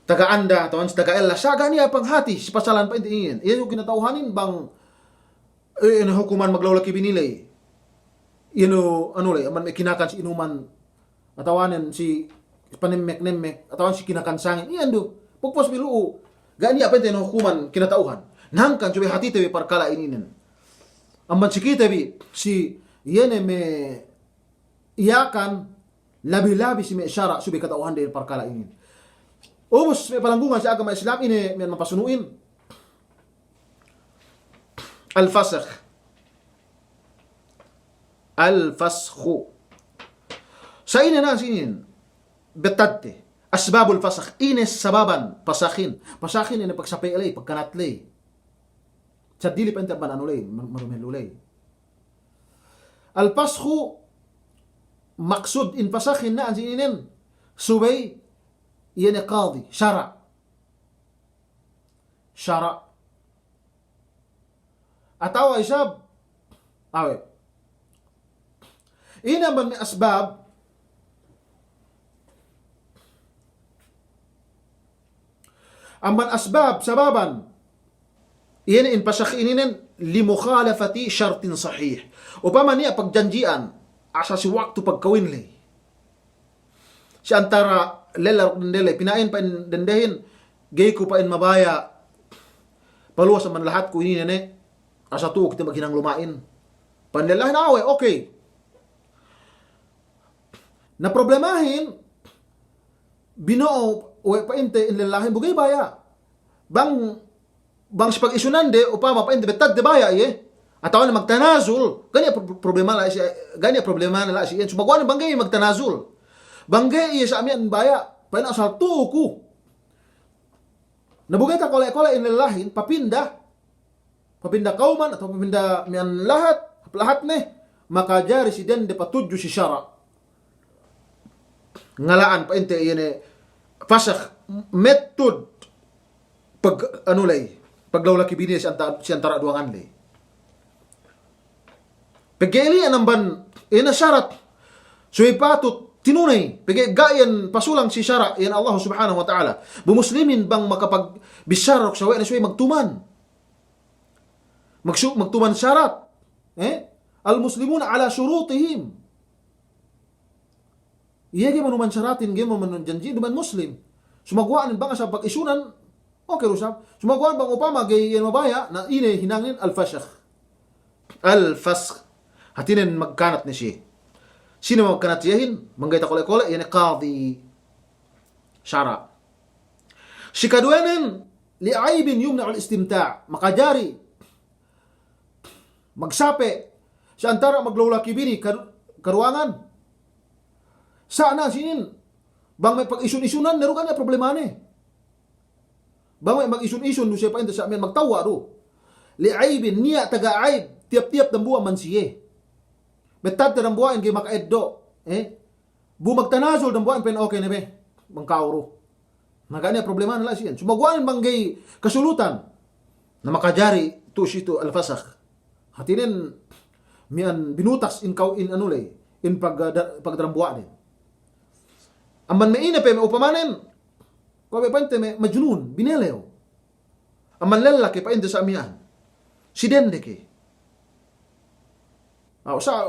Taga anda, atawa si taga ella, sa' ga' niya' panghati si pasalan pa'inte inin. Iye du kinata'uhanin bang, eh, ine hukuman maglawlaki bini ley. Iye nu, anu ley, amban me' kinakan si inuman, atawa nen si panemmek-nemmek, atawa si kinakan sangem. Iyan du, pagpuwas bi lu'u, ga' niya' pa'inte ine hukuman kinata'uhan. Hangkan subey hatite bi parkala' ininen. Amban si kite bi, si, iye ne me' Iyakan labi-labi si me' sara' subey kata'uhande parkala' inin. Ubus me' palanggungan si agama Islam ine me' mapasunu'in. Al-fasakh. Al-fasakhu. Sa' ine na si inin. Betadte. Asbabul fasakh. Ine sababan pasakhin. Pasakhin ine pagsape' ley, pagkanat ley. Saddili pa'inte amban anu ley, ma-, marumellu ley. Al-fasakhu, maksud in fasakhin na'an si inin, subey, iye ne kadi, sara'. Sara'. Atawa isab, awe'. Ine amban me' asbab, amban asbab, sababan. Iye ne in pasakh ininen, li mukhalafati shartin sahih. Upama niya' pagjanji'an, asal si waktu pagkawin ley. Si antara lella duk dende ley, pina'in pa'in dendehin, ga'i ku pa'in mabaya', paluwas amban lahatku inin ne, asal tu'u kite maghinang luma'in. Pa'in lellahin, awe', okey. Na problemahin, bino'o we' pa'inte in lellahin bu ga'i baya'. Bang, bang si pag'isunande, upama pa'inte betadde baya' iye, atawa ne magtanazul, ga' niya' pro-, problema la'i si, ga' niya' problema la'i si iyan. Sumaguwa' ne bang ga'i magtanazul. Bang ga'i iye sa' miya'an baya', pa'in asal tu'u ku. Na bu ga'i takole'-kole' in lellahin, papinda. Papinda kawman atawa papinda miya'an lahat, lahat ne, makajari si dende patudju si sara'. Ngala'an pa'inte iye ne fasakh, metod pag-, anu ley, paglawlaki bini si anta-, si antara' duwangan ley. Pegge' ili'an amban, iye ne sarat, subey patut tinuney, pegge' ga' iyan pasulang si sara' iyan Allah Subhanahu wa Ta'ala. Bu muslimin bang makapagbissara duk sawe'ne subey magtuman. Magsu-, magtuman sarat. Eh? Al-muslimuna ala shurutihim. Iye ga'i manuman saratin, ga'i manuman janji', duma'in muslim. Sumaguwa'an bang asal pag'isunan, okey du isab. Sumaguwa'an bang upama ga'i iyan mabaya', na ine hinangnen al-fasakh. Al-fasakh. Hātinen magkanat ne siye. Sine magkanat siyehin, bang ga'i takole'-kole', iye ne kadi sara'. Si kaduwenen, li aibin yumna'ul istimta'. Makajari magsape' si antara' maglawlaki bini ka-, kaduwangan. Sa' na sinin, bang me' pag'isun-isunan, ne du ga' niya' problemane. Bang me' mag'isun-isun du siye pa'inte sa' miya'an magtewwa' du. li aibin, niya' taga aib, tiyap-tiyap dambuwa' amban siye. Bettadte dambuwa'in ga'i maka'eddo', eh? Bu magtanazul dambuwa'in pa'in okey ne be, bang ka'u du. Na ga' niya' problemane la'i siye. Sumaguwa'nen bang ga'i kasulutan, na makajari tu'u si itu al-fasakh. Hātinen miya'an binutas in ka'u in anu ley, in pag-, pagdambuwa'den. Amban me' ine pe me' upamanen, kuwe' be pa'inte me' majnun, binelew. Amban lella ke pa'inte sa' miya'an. Si dende ke. Aw, sa',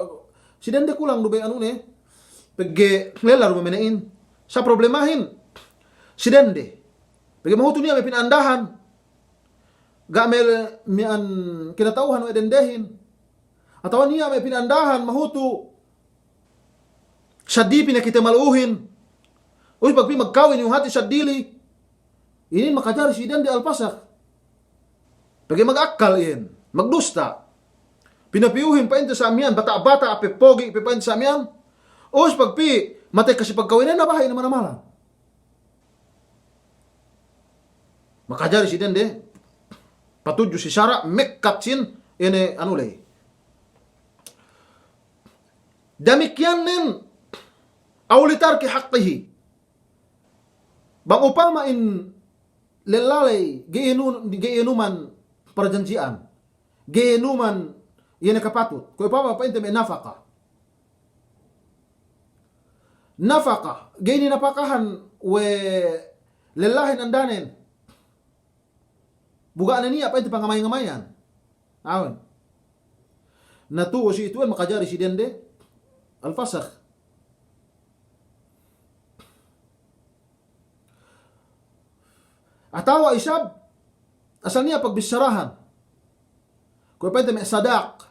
si dende kulang du be anune, pegge' lella du mamene'in. Sa' problemahin si dende. Pegge' mahutu niya' me' pina'andahan. Ga' me' miya'an kinata'uhan we' dendehin. Atawa niya' me' pina'andahan mahutu saddi pinakite malu'uhin. Uy, pagpi magkawin iyu' hati' saddili. Inin makajari si dende al-fasakh. Pegge' mag'akkal iyan, magdusta'. Pinapiyuhin pa'inte sa' miya'an, bata'-bata' pe pogi' pe pa'inte sa' miya'an. Us pagpi matey kasi pagkawinanne baha' inin manamal. Makajari si dende patudju si sara' mekkat sin ine anu ley. Damikkiyannen aw li tarki haqqihi. Bang upama in lella ley ga'i inu-, ga'i inuman parjanji'an, ga'i inuman iye ne kapatut. Kuwe' upama pa'inte me' nafaka. Nafaka, ga'i ninapakahan we' lellahin andanen. Bu ga' ne niya' pa'inte pangamay-ngamayan. Awen. Na tu'u si itu'en makajari si dende al-fasakh. Atawa isab, asal niya' pagbissarahan. Kuwe' pa'inte me' sadak.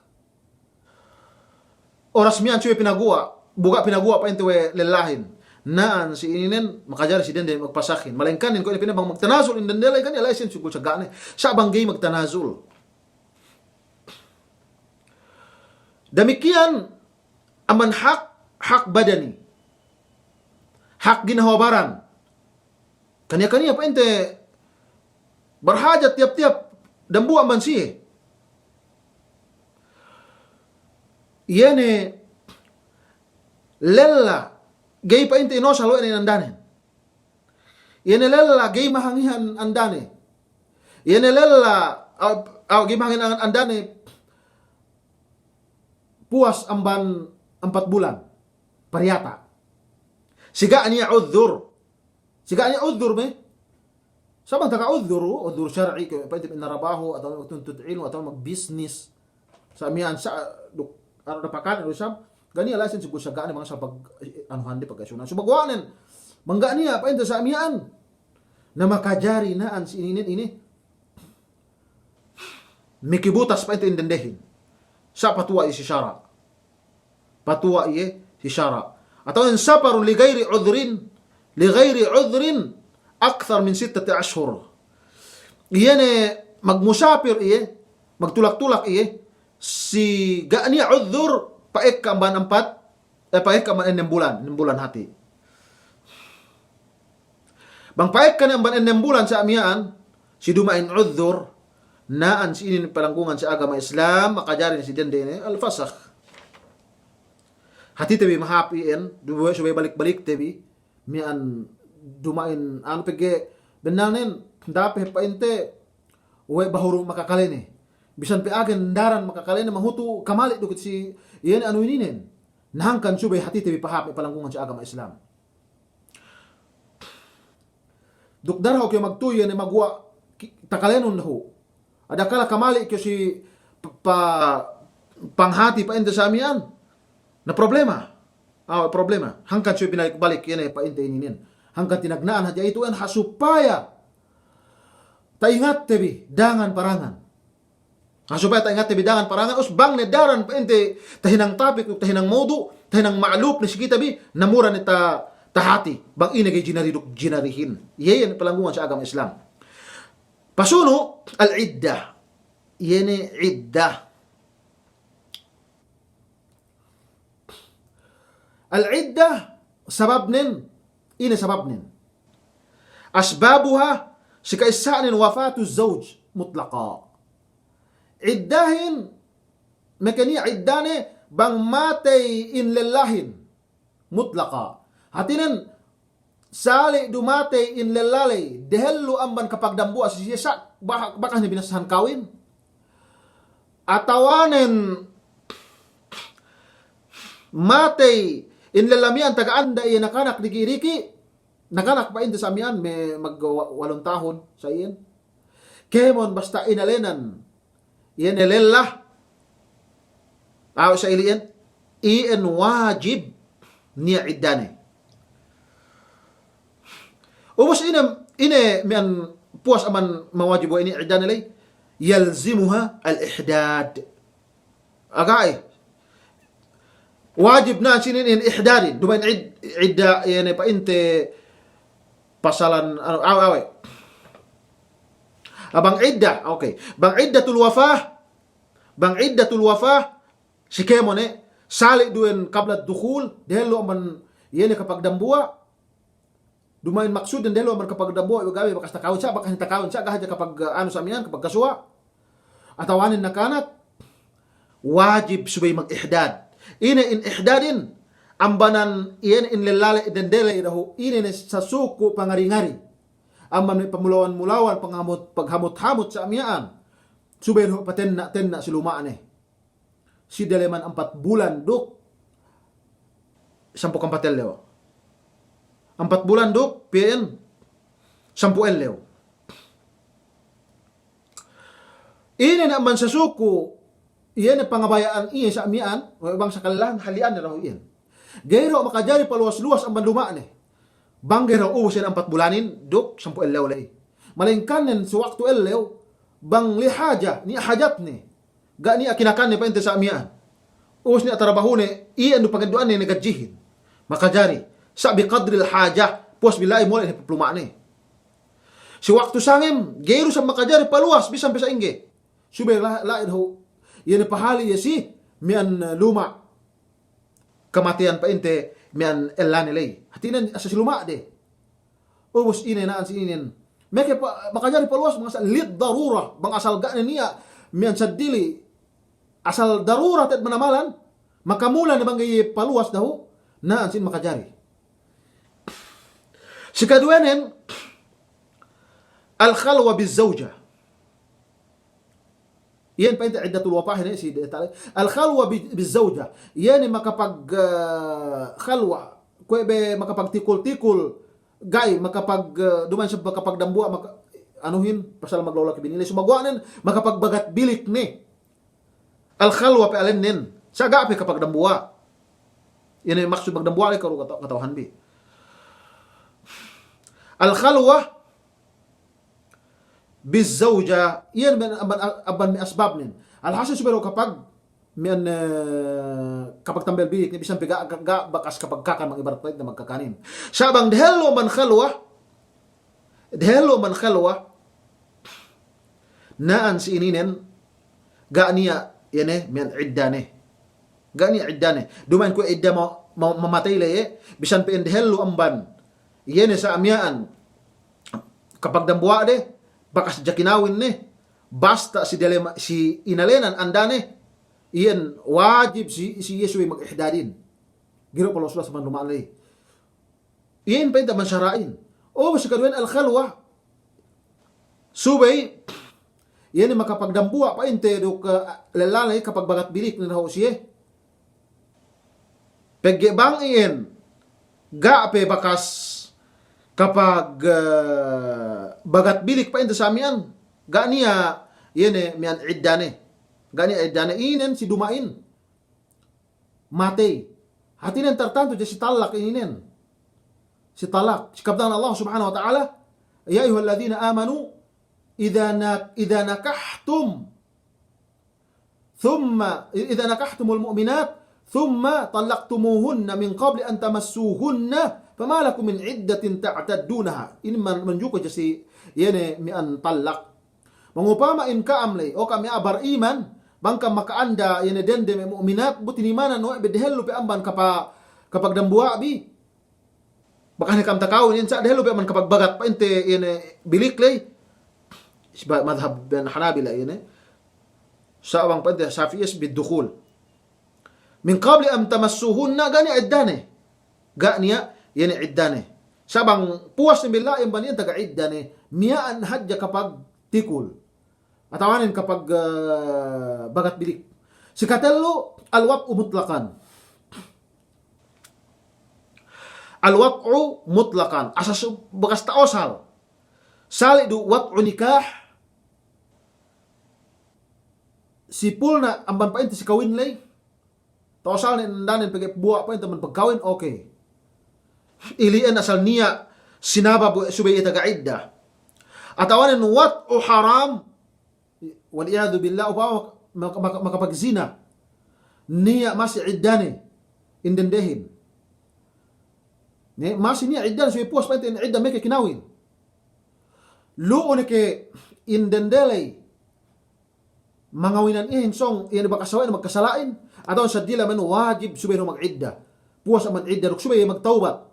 Oras miya'an subey pinaguwa', bu ga' pinaguwa' pa'inte we' lellahin. Na'an si ininen makajari si dende magpasakhin. Malengkanin kuwe' ine pa'inne bang magtanazul in dende ley kan iye la'i sin sugul saga'ne. Sa' bang ga'i magtanazul. Damikkiyan amban hak, hak badani. Hak ginahawa baran. Kaniya-kaniya pa'inte barhajat tiyap-tiyap dambuwa' amban siye. Iye ne lella ga'i pa'inte inosal we' ne andanen. Iye ne lella ga'i mahangihan andane. Iye ne lella, aw, aw, ga'i mahangihan andane puwas amban ampat bulan. Pariyata'. Si ga' niya' udhur. Si ga' niya' udhur me'. Sa' bang taga udhur, udhur shar'i, kuwe' pa'inte me' narabaho, atawa magtuntut ilmu', atawa magbisnis. Sa' miya'an sa' duk, anu dapakan, anu isab, ga' niya' la'i sin sugul saga'ne bang sa' pag-, anu hande pagkasunan. Sumaguwa'nen, bang ga' niya' pa'inte sa' miya'an. Na makajari na'an si ininen ine. Mikibutas pa'inte in dendehin. Sa' patuwa' iye si sara'. Patuwa' iye si sara'. Atawa in safarun li ghairi udhrin, li ghairi udhrin akthar min sittati ashhur. Iye ne magmusapir iye, magtulak-tulak iye, si ga' niya' udhur pa'ekka amban ampat, eh, pa'ekka amban ennem bulan, ennem bulan hati'. Bang pa'ekka ne amban ennem bulan sa' miya'an, si duma'in udhur, na'an si inin palanggungan si agama Islam, makajari ne si dende ine, al-fasakh. Hātite bi mahāp iyan, du-, subey balik-balikte bi, miya'an duma'in, anu pegge' bennalnen, da'a pe pa'inte, we' bahuru makakalene. Bisan pe agen daran makakalene, mahutu kamali' duk si, iye ne anu ininen. Na hangkan subey hātite bi pahāp me' palanggungan si agama Islam. Duk daran kew magtuy iye ne maguwa' ki-, takalenun dahu'. Adakala kamali' kew si p-, pa-, panghāti pa'inte sa' miya'an. Na problema. Aw, problema. Hangkan subey binalik-balik iye ne pa'inte ininen. Hangkan tinagna'an hadja itu'en ha supaya ta'ingatte bi dangan-parangan. Ha supaya ta'ingatte bi dangan-parangan, us bang ne daran pa'inte tahinang tapik, tahinang mawdu', tahinang ma'lup ne si kite bi, na mura ne ta-, tahāti. Bang ine ga'i jinari duk jinarihin. Iye iyan palanggungan si agama Islam. Pasunu', al-iddah. Iye ne iddah. Al-iddah, sababnen, ine sababnen. Asbabuha, si ka'issanen wafatu zawj mutlaqa. Iddahin, meke niya' iddane bang matey in lellahin. Mutlaqa. Hātinen, sali' du matey in lella ley, dehellu amban kapagdambuwa' si siye sa', ba-, bakas ne binassahan kawin. Atawanen matey in lella miya'an taga anda iye nakanak diki'-diki', nakanak pa'inte sa' miya'an me' mag wa-, walun tahun sa' iyan. Kēmon basta inalenan iye ne lella. Awe' sa' ili'en, iyan wajib niya' iddane. Ubus ine, ine miya'an puwas amban mawajib we' niya' iddane ley, yalzimuha al-ihdad. Aga'i. Wajib na sinin in ihdadin. Duma'in id-, idda, iye ne pa'inte pasalan, anu, awe', awe'. Ah, bang idda, oke. Bang iddatul wafah, bang iddatul wafah, si kēmon ne, sali' du iyan qabla dukhul, dehellu amban iye ne kapagdambuwa', duma'in maksudnen dehellu amban kapagdambuwa' ga'i bakas takawin sa', bakas ne takawin sa', ga' hadja kapag, anu sa' miya'an, kapagkasuwa'. Atawanen nakanak, wajib subey mag-ihdad. Ine in ihdadin, ambanan iyan in lella ley dende ley dahu', ine ne sasuku' pangari-ngari. Amban me' pamulawan-mulawan, panghamut, paghamut-hamut sa' miya'an. Subey dahu' patenna'-tenna' si luma'ne. Si daleman ampat bulan duk sampū' ampat ellew. Ampat bulan duk piyen sampū' ellew. Ine ne amban sasuku', iye ne pangabaya'an iye sa' miya'an, we' bang sakalellahan hali'an ne dahu' iyan. Ga'i dahu' makajari paluwas-luwas amban luma'ne. Bang ga'i dahu' ubus iyan ampat bulanin duk sampū' ellew ley. Malayingkan nen si waktu ellew, bang li haja, niya' hajatne. Ga' niya' kinakanne pa'inte sa' miya'an. Ubus niya' tarabahune, iyan du pangeddo'anne ne gadjihin. Makajari. Sa' bi qadril hajah, puwas bi la'i mole' ne papluma'ne. Si waktu sangem, ga'i du sa' makajari paluwas, bisan pe sa'ingge. Subey la-, la'i dahu', iye ne pahali iye si miya'an, eh, luma'. Kamateyan pa'inte miya'an ellane ley. Hātinen asal si luma'de. Ubus ine na'an si inin. Meke pa-, makajari paluwas bang asal lid darurah, bang asal ga' ne niya' miya'an seddili. Asal darurah te'ed manamalan, makamula ne bang ga'i paluwas dahu', na'an si inin makajari. Si kaduwenen, al-khalwa biz-zawjah. Iyan pa'inte iddatul wafah ne si de-, tale. Al-khalwa bi-, biz-zawjah. Iyan ne makapag, eh, khalwa. Kuwe' be makapagtikul-tikul. Ga'i, makapag, eh, duma'in sa' makapagdambuwa', maka-, anuhin, pasal maglaulaki bini ley. Sumaguwa'nen, makapagbagat bilik ne. Al-khalwa pe alennen. Sa' ga' pe kapagdambuwa'. Iyan ne maksud magdambuwa' ley karu kata-, kata'uhanbi. Al-khalwa biz-zawjah, iyan me' amban, amban me' asbabnen. Alhasil subey dahu' kapag, miya'an, eh, kapagtambel bilik ne bisan pe ga', ga', ga' bakas kapagkakan bang ibarat pa'inte magkakanin. Sa' bang dehellu amban khalwa, dehellu amban khalwa, na'an si ininen, ga' niya', iye ne, miya'an iddane. Ga' niya' iddane. Duma'in kuwe' idda ma-, ma-, mamatey ley, eh, bisan pe in dehellu amban, iye ne sa' miya'an, kapagdambuwa'de, bakas jakinawin ne, basta si dalem, si inalenan andane, iyan wajib si, si iye subey mag-ihdadin. Ga'i du paluwas-luwas amban luma'ne ley. Iyan pa'inte amban sara'in. O, si kaduwen al-khalwa. Subey, iyan ne makapagdambuwa' pa'inte duk, eh, lellane kapagbagat bilik ne dahu' siye. Pegge' bang iyan, ga' pe bakas kapag, eh, bagat bilik pa'inte sa' miya'an, ga' niya' iye ne miya'an iddane. Ga' niya' iddane inen si duma'in matey. Hātinen tartantu je si talak inen. Si talak. Si kabtangan Allah Subhanahu wa Ta'ala, "Ya ayyuhalladzina amanu, idza na-, idza nakahtum, thumma, idza nakahtumul mu'minat, thumma talaqtumuhunna min qabli an tamassuhunna, fama lakum min iddatin ta'taddunaha." Inin man-, manjuku je si, iye ne miya'an talak. Mangupama in ka'am ley, o ka'am me' a'a bariman, bang ka'am maka'anda, iye ne dende me' mu'minat, bu tinimanan we' be dehellu pe amban kapa-, kapagdambuwa'bi. Bakas ne ka'am takawin, iyan sa' dehellu pe amban kapagbagat pa'inte, iye ne bilik ley. Isba madhab ben Hanabila, iye ne. Sa' bang pa'inte safi' is bid-dukhul. Min qabli an tamassuhunna, ga' niya' iddane. Ga' niya', iye ne iddane. Sa' bang puwas ne bi la'i amban iyan taga iddane, miya'an hadja kapagtikul. Atawanen kapag, eh, bagat bilik. Sikatellu, al-wat'u mutlaqan. Al-wat'u mutlaqan. Asal su-, bakas ta'osal. Sali' du wat'u nikah, sipulna amban pa'inte si kawin ley. Ta'osal ne inēnan pegge' buwa' pa'inte amban pagkawin, oke. Ili'en asal niya' sinabab subey iye taga idda. Atawanen wat'u haram, wal iyadhu billah, upama maka-, maka-, makapagzina. Niya' masi iddane, indendehin. Ne, masi niya' iddane, subey puwas pa'inte idda meke kinawin. Lu'u ne ke indende ley mangawinan ihin sōng, iyan bakas sawa'in magkasala'in, atawa saddi lamen wajib subey du magidda. Puwas amban idda, duk subey magtawbat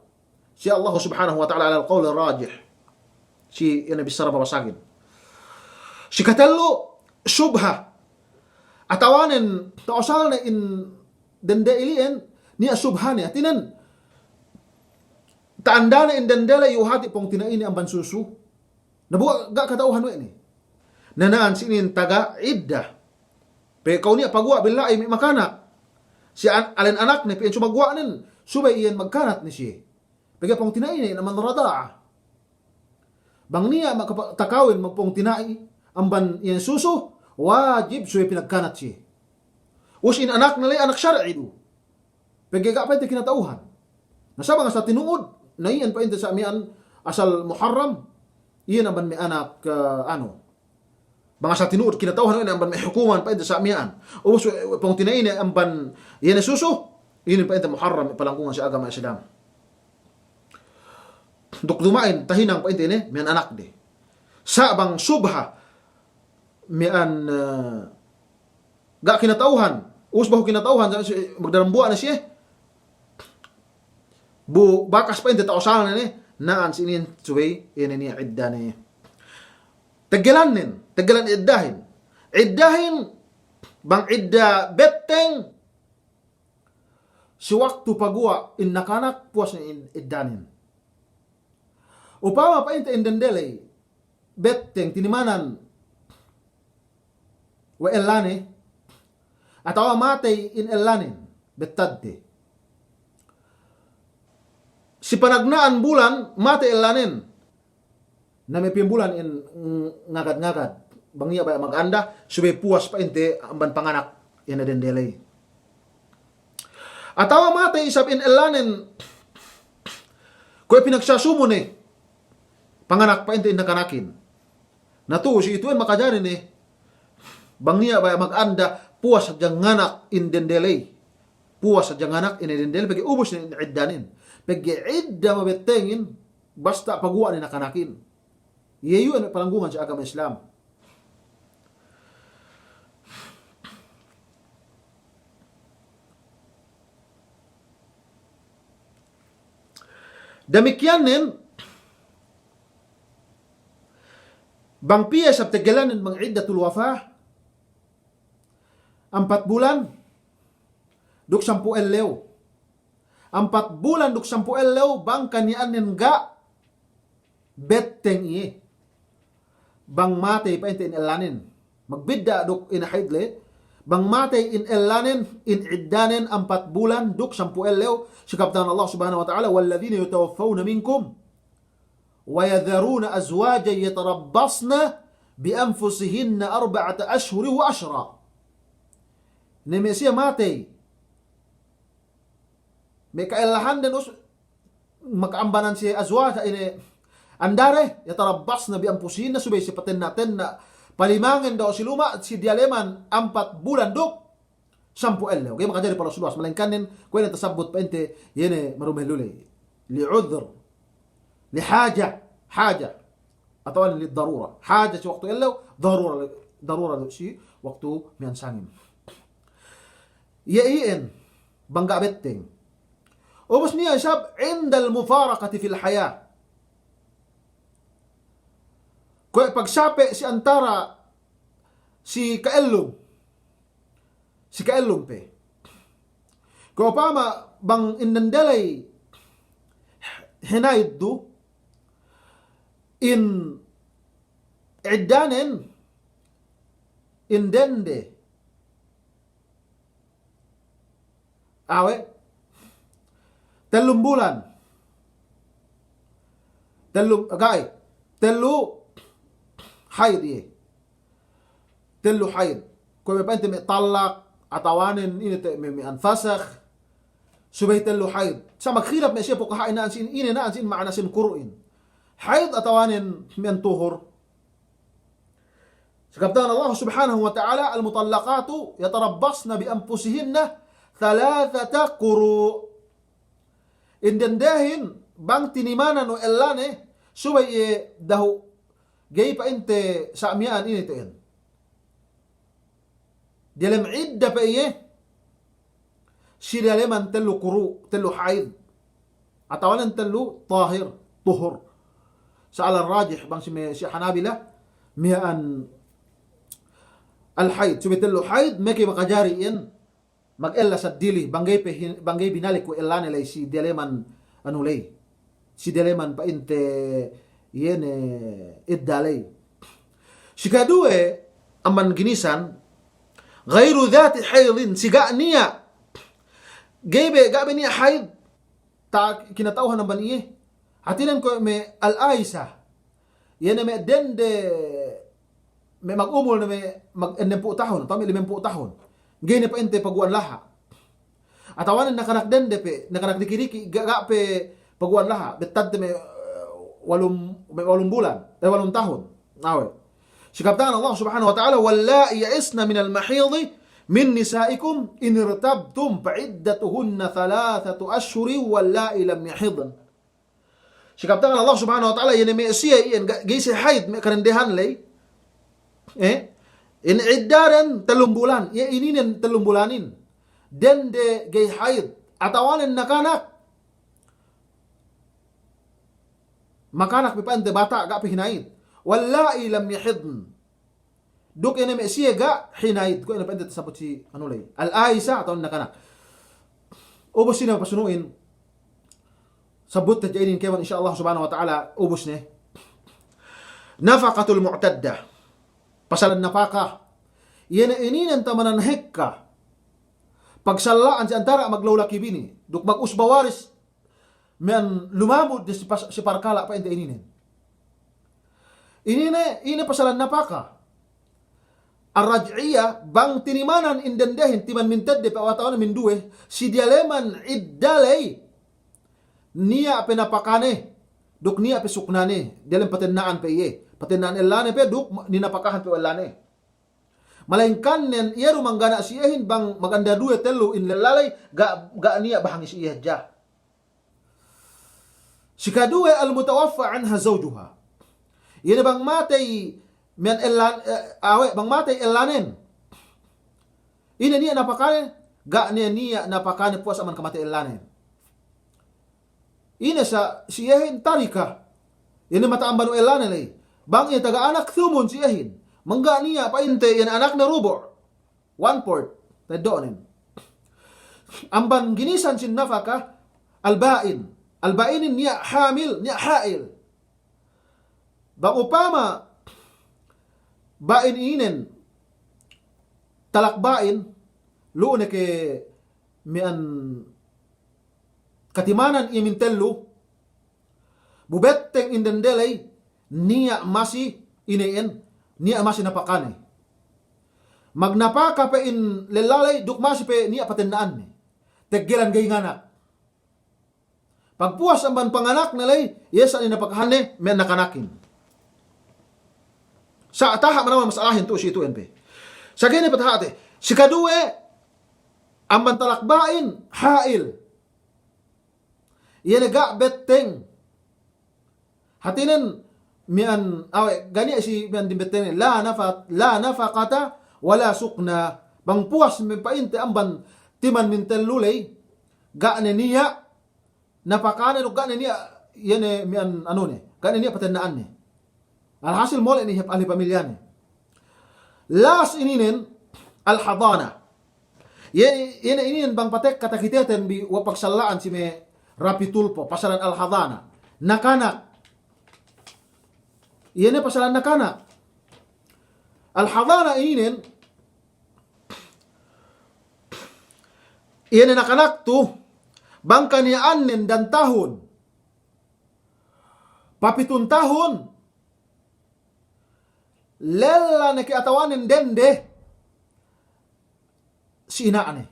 si Allah subhanahu wa ta'ala alal qawli rajih. Si iyan bissara babasagin. Sikatellu, subha. Atawanen, ta'osalne indende ili'en, niya' subhane. Hātinen, ta'andane indende ley iyu' hati' pungtina'ine amban susu. Na buwa' ga' kata'uhan we' ne. Na na'an si inin taga idda. Pegge' kew niya' paguwa' bi la'i me' makanak. Si an-, alen anakne, pegge' subey guwa'nen, subey iyan magkanat ne siye. Pegge' pungtina'ine, na amban rada'a. Bang niya' makapa-, takawin magpungtina'i amban iyan susu, wajib subey pinagkanat siye. Ubus in anakne ley anak shar'i du. Pegge' ga' pa'inte kinata'uhan. Na sa' bang asal tinu'ud, na iyan pa'inte sa' miya'an asal muharram, iyan amban me' anak, eh, anu. Bang asal tinu'ud kinata'uhan, iyan amban me' hukuman pa'inte sa' miya'an. Ubus, eh, pungtina'ine amban iyan susu, inin pa'inte muharram, palanggungan si agama Islam. Duk duma'in tahinang pa'inte ine, miya'an anakde. Sa' bang subha, miya'an, eh, ga' kinata'uhan. Ubus behu kinata'uhan, sa-, si-, magdambuwa' ne siye. Bu bakas pa'inte ta'osalne ne, na'an si inin subey, inin niya' iddane. Teggelannen, teggelan iddahin. Iddahin, bang idda betteng, si waktu paguwa' in nakanak puwas ne in-, iddanen. Upama pa'inte indende ley, betteng tinimanan we' ellane, atawa matey in ellanen, bettadte. Si panagna'an bulan, matey ellanen. Na me' piyambulan in, mm, ngagad-ngagad. Bang niya' baya' maganda, subey puwas pa'inte amban panganak iyan dende ley. Atawa matey isab in ellanen, kuwe' pinagsasumu ne panganak pa'inte in nakanakin. Na tu'u si itu'en makajari ne, bang niya' baya' maganda, puwas hadja nganak in dende ley. Puwas hadja nganak in dende ley, pegge' ubus ne in iddanen. Pegge' idda mabettengin, basta' paguwa' ne nakanakin. Iye iyu' ne palanggungan si agama Islam. Damikkiyannen, bang piye isab teggelannen bang iddatul wafa, ampat bulan duk sampū' ellew. Ampat bulan duk sampū' ellew bang kaniya'annen ga' betteng iye. Bang matey pa'inte in ellanen. Magbidda' duk in hayd le. Bang matey in ellanen, in iddanen ampat bulan duk sampū' ellew. Si kabtangan Allah Subhanahu wa Ta'ala, "Walladhina yutawaffawna minkum wa yadharuna azwajan yatarabbasna bi anfusihinna arba'ata ashhurin wa ashra." Ne me' siye matey me' ka'ellahanden us-, maka'ambanan si azwaj ine andare, yatarabbasna bi anfusihinna, subey si patenna'-tenna' palimangen daw si luma' si diyaleman ampat bulan duk sampū' ellew. Ga'i makajari pa Rasulullah, malaingkannen kuwe' ne tasabbut pa'inte iye ne marumehlu ley. Li udhr. Li haja. Haja. Atawa li darura. Haja si waktu ellew, darura, darura si waktu miya'an sangem. Iye iyan, bang ga' betteng. Ubus niya' isab indal mufaraqati fil hayah. Kuwe' pagsape' si antara si ka'ellum. si ka'ellum pe. Kuwe' upama bang in dende ley hinaid du, in iddanen in dende, awe', tellum bulan. Tellum, ga'i, tellu haid iye. Tellu haid. Kuwe' me' pa'inte me' talak, atawanen ine te' me', me' an fasakh. Subey tellu haid. Sa' magkhilaf me' siye pukaha'in na'an sin, ine na'an sin ma'ana sin kuru'in. Haid atawanen me' an tuhur. Si kabtangan Allah Subhanahu wa Ta'ala, "Al-mutallaqatu yatarabbasna bi anfusihinna thalathata quru'." In dendehin bang tinimanan we' ellane, subey iye dahu' ga'i pa'inte sa' miya'an ine te'en. Diyalem idda pe iye, si diyaleman tellu kuru', tellu haid. Atawanen tellu tahir, tuhur. Sa' ala rajih, bang si me', si Hanabila, miya'an al-haid. Subey tellu haid, meke makajari iyan, magella seddili, bang ga'i pe hin-, bang ga'i binalik we' ellane ley si diyaleman anu ley. Si diyaleman pa'inte iye ne idda ley. Si kaduwe, amban ginisan, ghairu dhati haidin, si ga' niya'. Ga'i be, ga' be niya' haid. Ta' kinata'uhan amban iye. Hātinen kuwe' me' al-aisa. Iye ne me' dende me' magumul ne me' mag-, ennempū' tahun, atawa me' limempū' tahun. Ga'i ne pa'inte paguwa'an laha'. Atawanen nakanak dende pe, nakanak diki'-diki', ga', ga' pe paguwa'an laha', bettadte me', eh, walum, me' walum bulan, eh, walum tahun. Awe'. Si kabtangan Allah Subhanahu wa Ta'ala, "Walla'i ya'isna minal mahidi min nisa'ikum in irtabtum fa'iddatuhunna thalathatu ashhurin walla'i lam yahidn." Si kabtangan Allah Subhanahu wa Ta'ala, iye ne me' siye iyan ga', ga'i siye haid me' kadendehan ley. Eh? In iddaden tellum bulan, iye ininen tellum bulanin. Dende ga'i haid, atawanen nakanak. Makanak pe pa'inte bata' ga' pe hinaid. Walla'i lam yahidn. Duk ine me' siye ga' hinaid, kuwe' ine pa'inte tasabut si anu ley. Al-aisa atawa nakanak. Ubus ine pasunu'in. Sabut hadja inin kewan, insya Allah Subhanahu wa Ta'ala, ubus ne. Nafaqatul mu'taddah. Pasalan napaka. Iye ne ininen tamanan hekka. Pagsalla'an si antara' maglaulaki bini. Duk mag-usba waris. Miya'an lumamud ne si pas-, si parkala' pa'inte ininen. Inine, ine pasalan napaka. Ar-raj'iyah, bang tinimanan in dendehin, timan mintedde pe atawa minduwe, si diyaleman idda ley, niya' pe napakane, duk niya' pe suknane, diyalem patenna'an pe iye. Patenna'an ellane pe, duk ninapakahan pe ellane. Malayingkan nen, iye du manggana' si iyehin bang maganda duwe tellu in lella ley, ga', ga' niya' bahangi si iye hadja. Si kaduwe, al-mutawaffa anha zawjuha. Iye ne bang matey miya'an ellan-, eh, awe', bang matey ellanen. Ine niya' napakane, ga' ne niya' napakane puwas amban kamatey ellanen. Ine sa' si iyehin tarika. Iye ne mata'amban we' ellane ley. Bang iye taga anak thumun si iyehin. Mangga' niya' pa'inte iye ne anakne rubu'. One fourth. Teddo'nen. Amban ginisan sin nafaka, al-ba'in. Al-ba'inin niya' hamil, niya' ha'il. Bang upama ba'in inen, talak ba'in, lu'u ne ke miya'an katimanan iye mintellu, bu betteng in dende ley, niya' masi ine iyan, niya' masi napakane. Magnapaka pe in lella ley, duk masi pe niya' patenna'anne. Teggelan ga'i nganak. Pagpuwas amban panganakne ley, iye sa' ninapakahanne, me' nakanakin. Sa' taha' manamal mas'alahin tu'u si itu'en pe. Sa' ga'i ne pataha'te. Si kaduwe, amban talak ba'in, ha'il. Iye ne ga' betteng. Hātinen miya'an, awe', ga' niya' si miya'an dimbettengne. La nafa-, la nafaqata wa la sukna. Bang puwas me' pa'inte amban timan mintellu ley, ga' ne niya' napakane duk ga' ne niya', iye ne miya'an anune, ga' ne niya' patenna'anne. Alhasil mole' ne hep ahli pamilyane. Las ininen al-hadana. Iye, iye ne inin bang patekka takiteten bi we' pagsallaan si me' Rapi Tulpo, pasalan al-hadana. Nakanak. Iye ne pasalan nakanak. Al-hadana inin, iye ne nakanak tu, bang kaniya'annen dan tahun, papitun tahun, lella ne ke atawanen dende si ina'ne.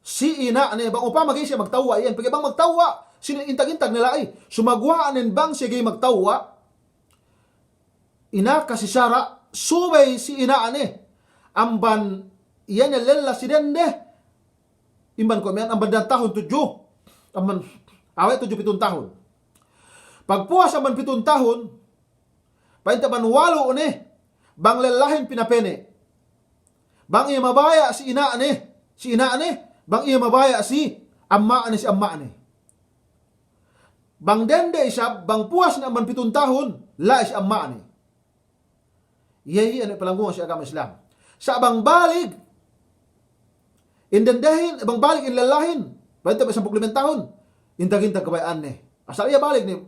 Si ina'ne, bang upama ga'i siye magtewwa' iyan, pegge' bang magtewwa', sine intag-intag ne la'i. Sumaguwa'nen bang siye ga'i magtewwa', inaka si sara', subey si ina'ne amban iye ne lella si dende, amban kuwe' miya'an, amban dan tahun tudju, amban awe' tudju pitun tahun. Pagpuwas amban pitun tahun, pa'inte amban walu' ne, bang lellahin pinapene'. Bang iye mabaya' si ina'ne, si ina'ne, bang iye mabaya' si amma'ne, si amma'ne. Bang dende isab, bang puwas ne amban pitun tahun, la'i si amma'ne. Iye, iye ne palanggungan si agama Islam. Sa' bang balig in dendehin, bang balig in lellahin, pa'inte me' sampū' limang tahun, intag-intag kabaya'anne. Asal iye balig ne,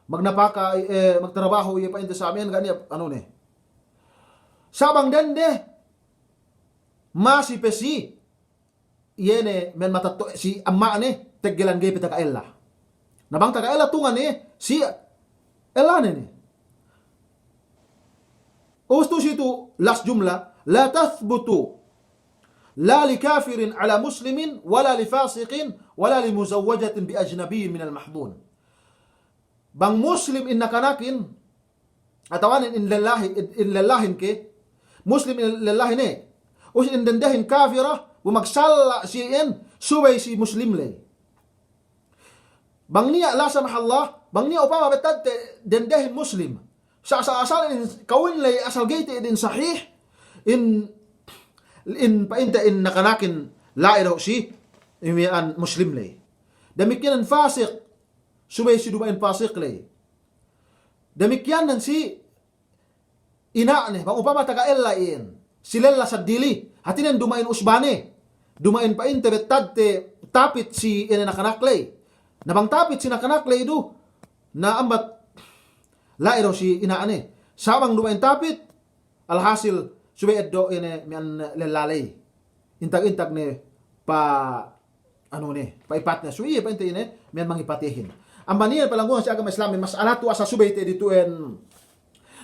magnapaka, eh, magtarabahu iye, pa'inte sa' miya'an ga' niya' anu ne. Sa' bang dende, masi pe si iye ne miya'an matetto'a si amma'ne, teggelan ga'i pe taga ella. Na bang taga ella tungan ne si ellane ne. Ubus tu si tu last jumla, لا تثبت لا لكافر على مسلم ولا لفاسق ولا لمزوجة بأجنبي من المحظون. Bang muslim in nakanakin, atawanen in lellahi-, in, in lellahin ke, muslim in lellahin e, ubus in dendehin kafira, bu magsalla' si iyan, subey si muslim ley. Bang niya', la samahallah, bang niya' upama bettadte dendehin muslim. Sa', sa', asal in kawin ley, asal ga'i te in sahih, in, in pa'inte in nakanakin la'i dahu' si, in miya'an muslim ley. Damikkiyan in fasik, subey si duma'in fasik ley. Damikkiyan nan si ina'ne, bang upama taga ella iyan, si lella seddili, hātinen duma'in usbane, duma'in pa'inte bettadte tapit si ine nakanak ley. Na bang tapit si nakanak ley du, na ambat la'i dahu' si ina'ne. Sa' bang duma'in tapit, alhasil, subey eddo' ine miya'an lella ley. Intag-intag ne pa anu ne, pa'ipatne. Subey iye pa'inte ine miya'an mangipatihin. Amban iye palanggungan si agama Islamin, mas'ala tu asal subey te ditu'en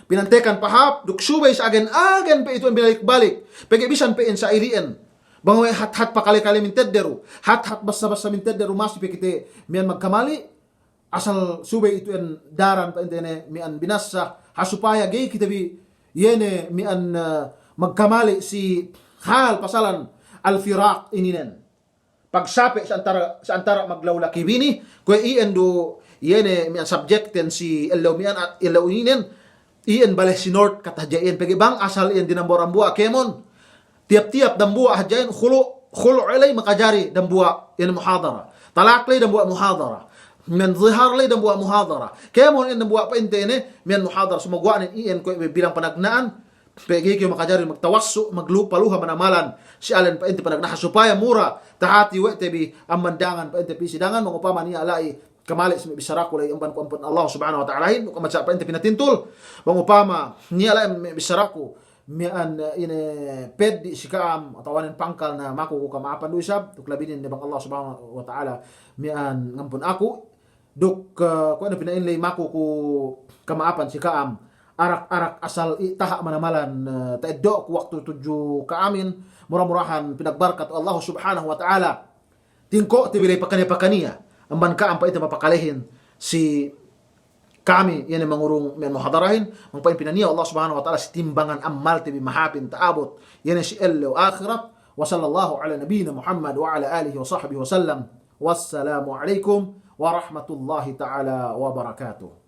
pinantekan pahāp, duk subey si agen-agen pe itu'en binalik-balik. Pegge' bisan pe in sa'ili'en, bang we' hat-hat pakale-kale mintedde du, hat-hat bassa-bassa mintedde du, masi pe kite miya'an magkamali', asal subey itu'en daran pa'inte ne miya'an binassa, ha supaya ga'i kite bi iye ne miya'an, eh, magkamali' si hal pasalan al-firaq ininen. Pagsape' si antara', si antara' maglaulaki bini, kuwe' iyan du, iye ne miya'an subjecten si ellew miya'an, a-, ellew ininen, iyan bale si North kata hadja iyan, pegge' bang asal iyan dinambuwa'-dambuwa' kēmon, tiyap-tiyap dambuwa' hadja iyan, khulu', khulu' ley makajari dambuwa' iyan muhadara. Talak ley dambuwa' muhadara. Miya'an zihar ley dambuwa' muhadara. Kēmon iyan dambuwa' pa'inte ne, miya'an muhadara. Sumaguwa'nen iyan kuwe' bilang panagna'an, pegge' ga'i kew makajari magtawassu', maglupa luha manamalan si alen pa'inte panagna'an, supaya mura tahati we' te bi amban dangan pa'inte pī si dangan, bang upama niya' la'i kamali' si me' bissaraku la'i amban ku ampun Allah Subhanahu wa Ta'alahin, duk amban sa' pa'inte pinatintul, bang upama niya' la'i me' bissaraku miya'an, eh, ine peddi' si ka'am, atawanen pangkal, na maku ku kama'apan du isab, duk labinen ne bang Allah Subhanahu wa Ta'ala miya'an ngampun aku, duk, eh, kuwe' ne pina'in ley maku ku kama'apan si ka'am, arak-arak asal i' taha' manamalan, eh, ta'eddo'ku waktu tudju ka'amin, mura-murahan pinagbarkat Allah Subhanahu wa Ta'ala. Tingko' te bi ley pakaniya-pakaniya, amban ka'am pa'inte mapakalehin si kami, iye ne mangurung miya'an muhadarahin, bang pa'in pinaniya' Allah Subhanahu wa Ta'ala si timbangan ammal te bi mahāpin ta'abut, iye ne si ellew ahirat. Wa sallallahu ala nabiyyina Muhammad wa ala alihi wa sahbihi wa sallam. Wassalamu alaikum warahmatullahi ta'ala wabarakatuh.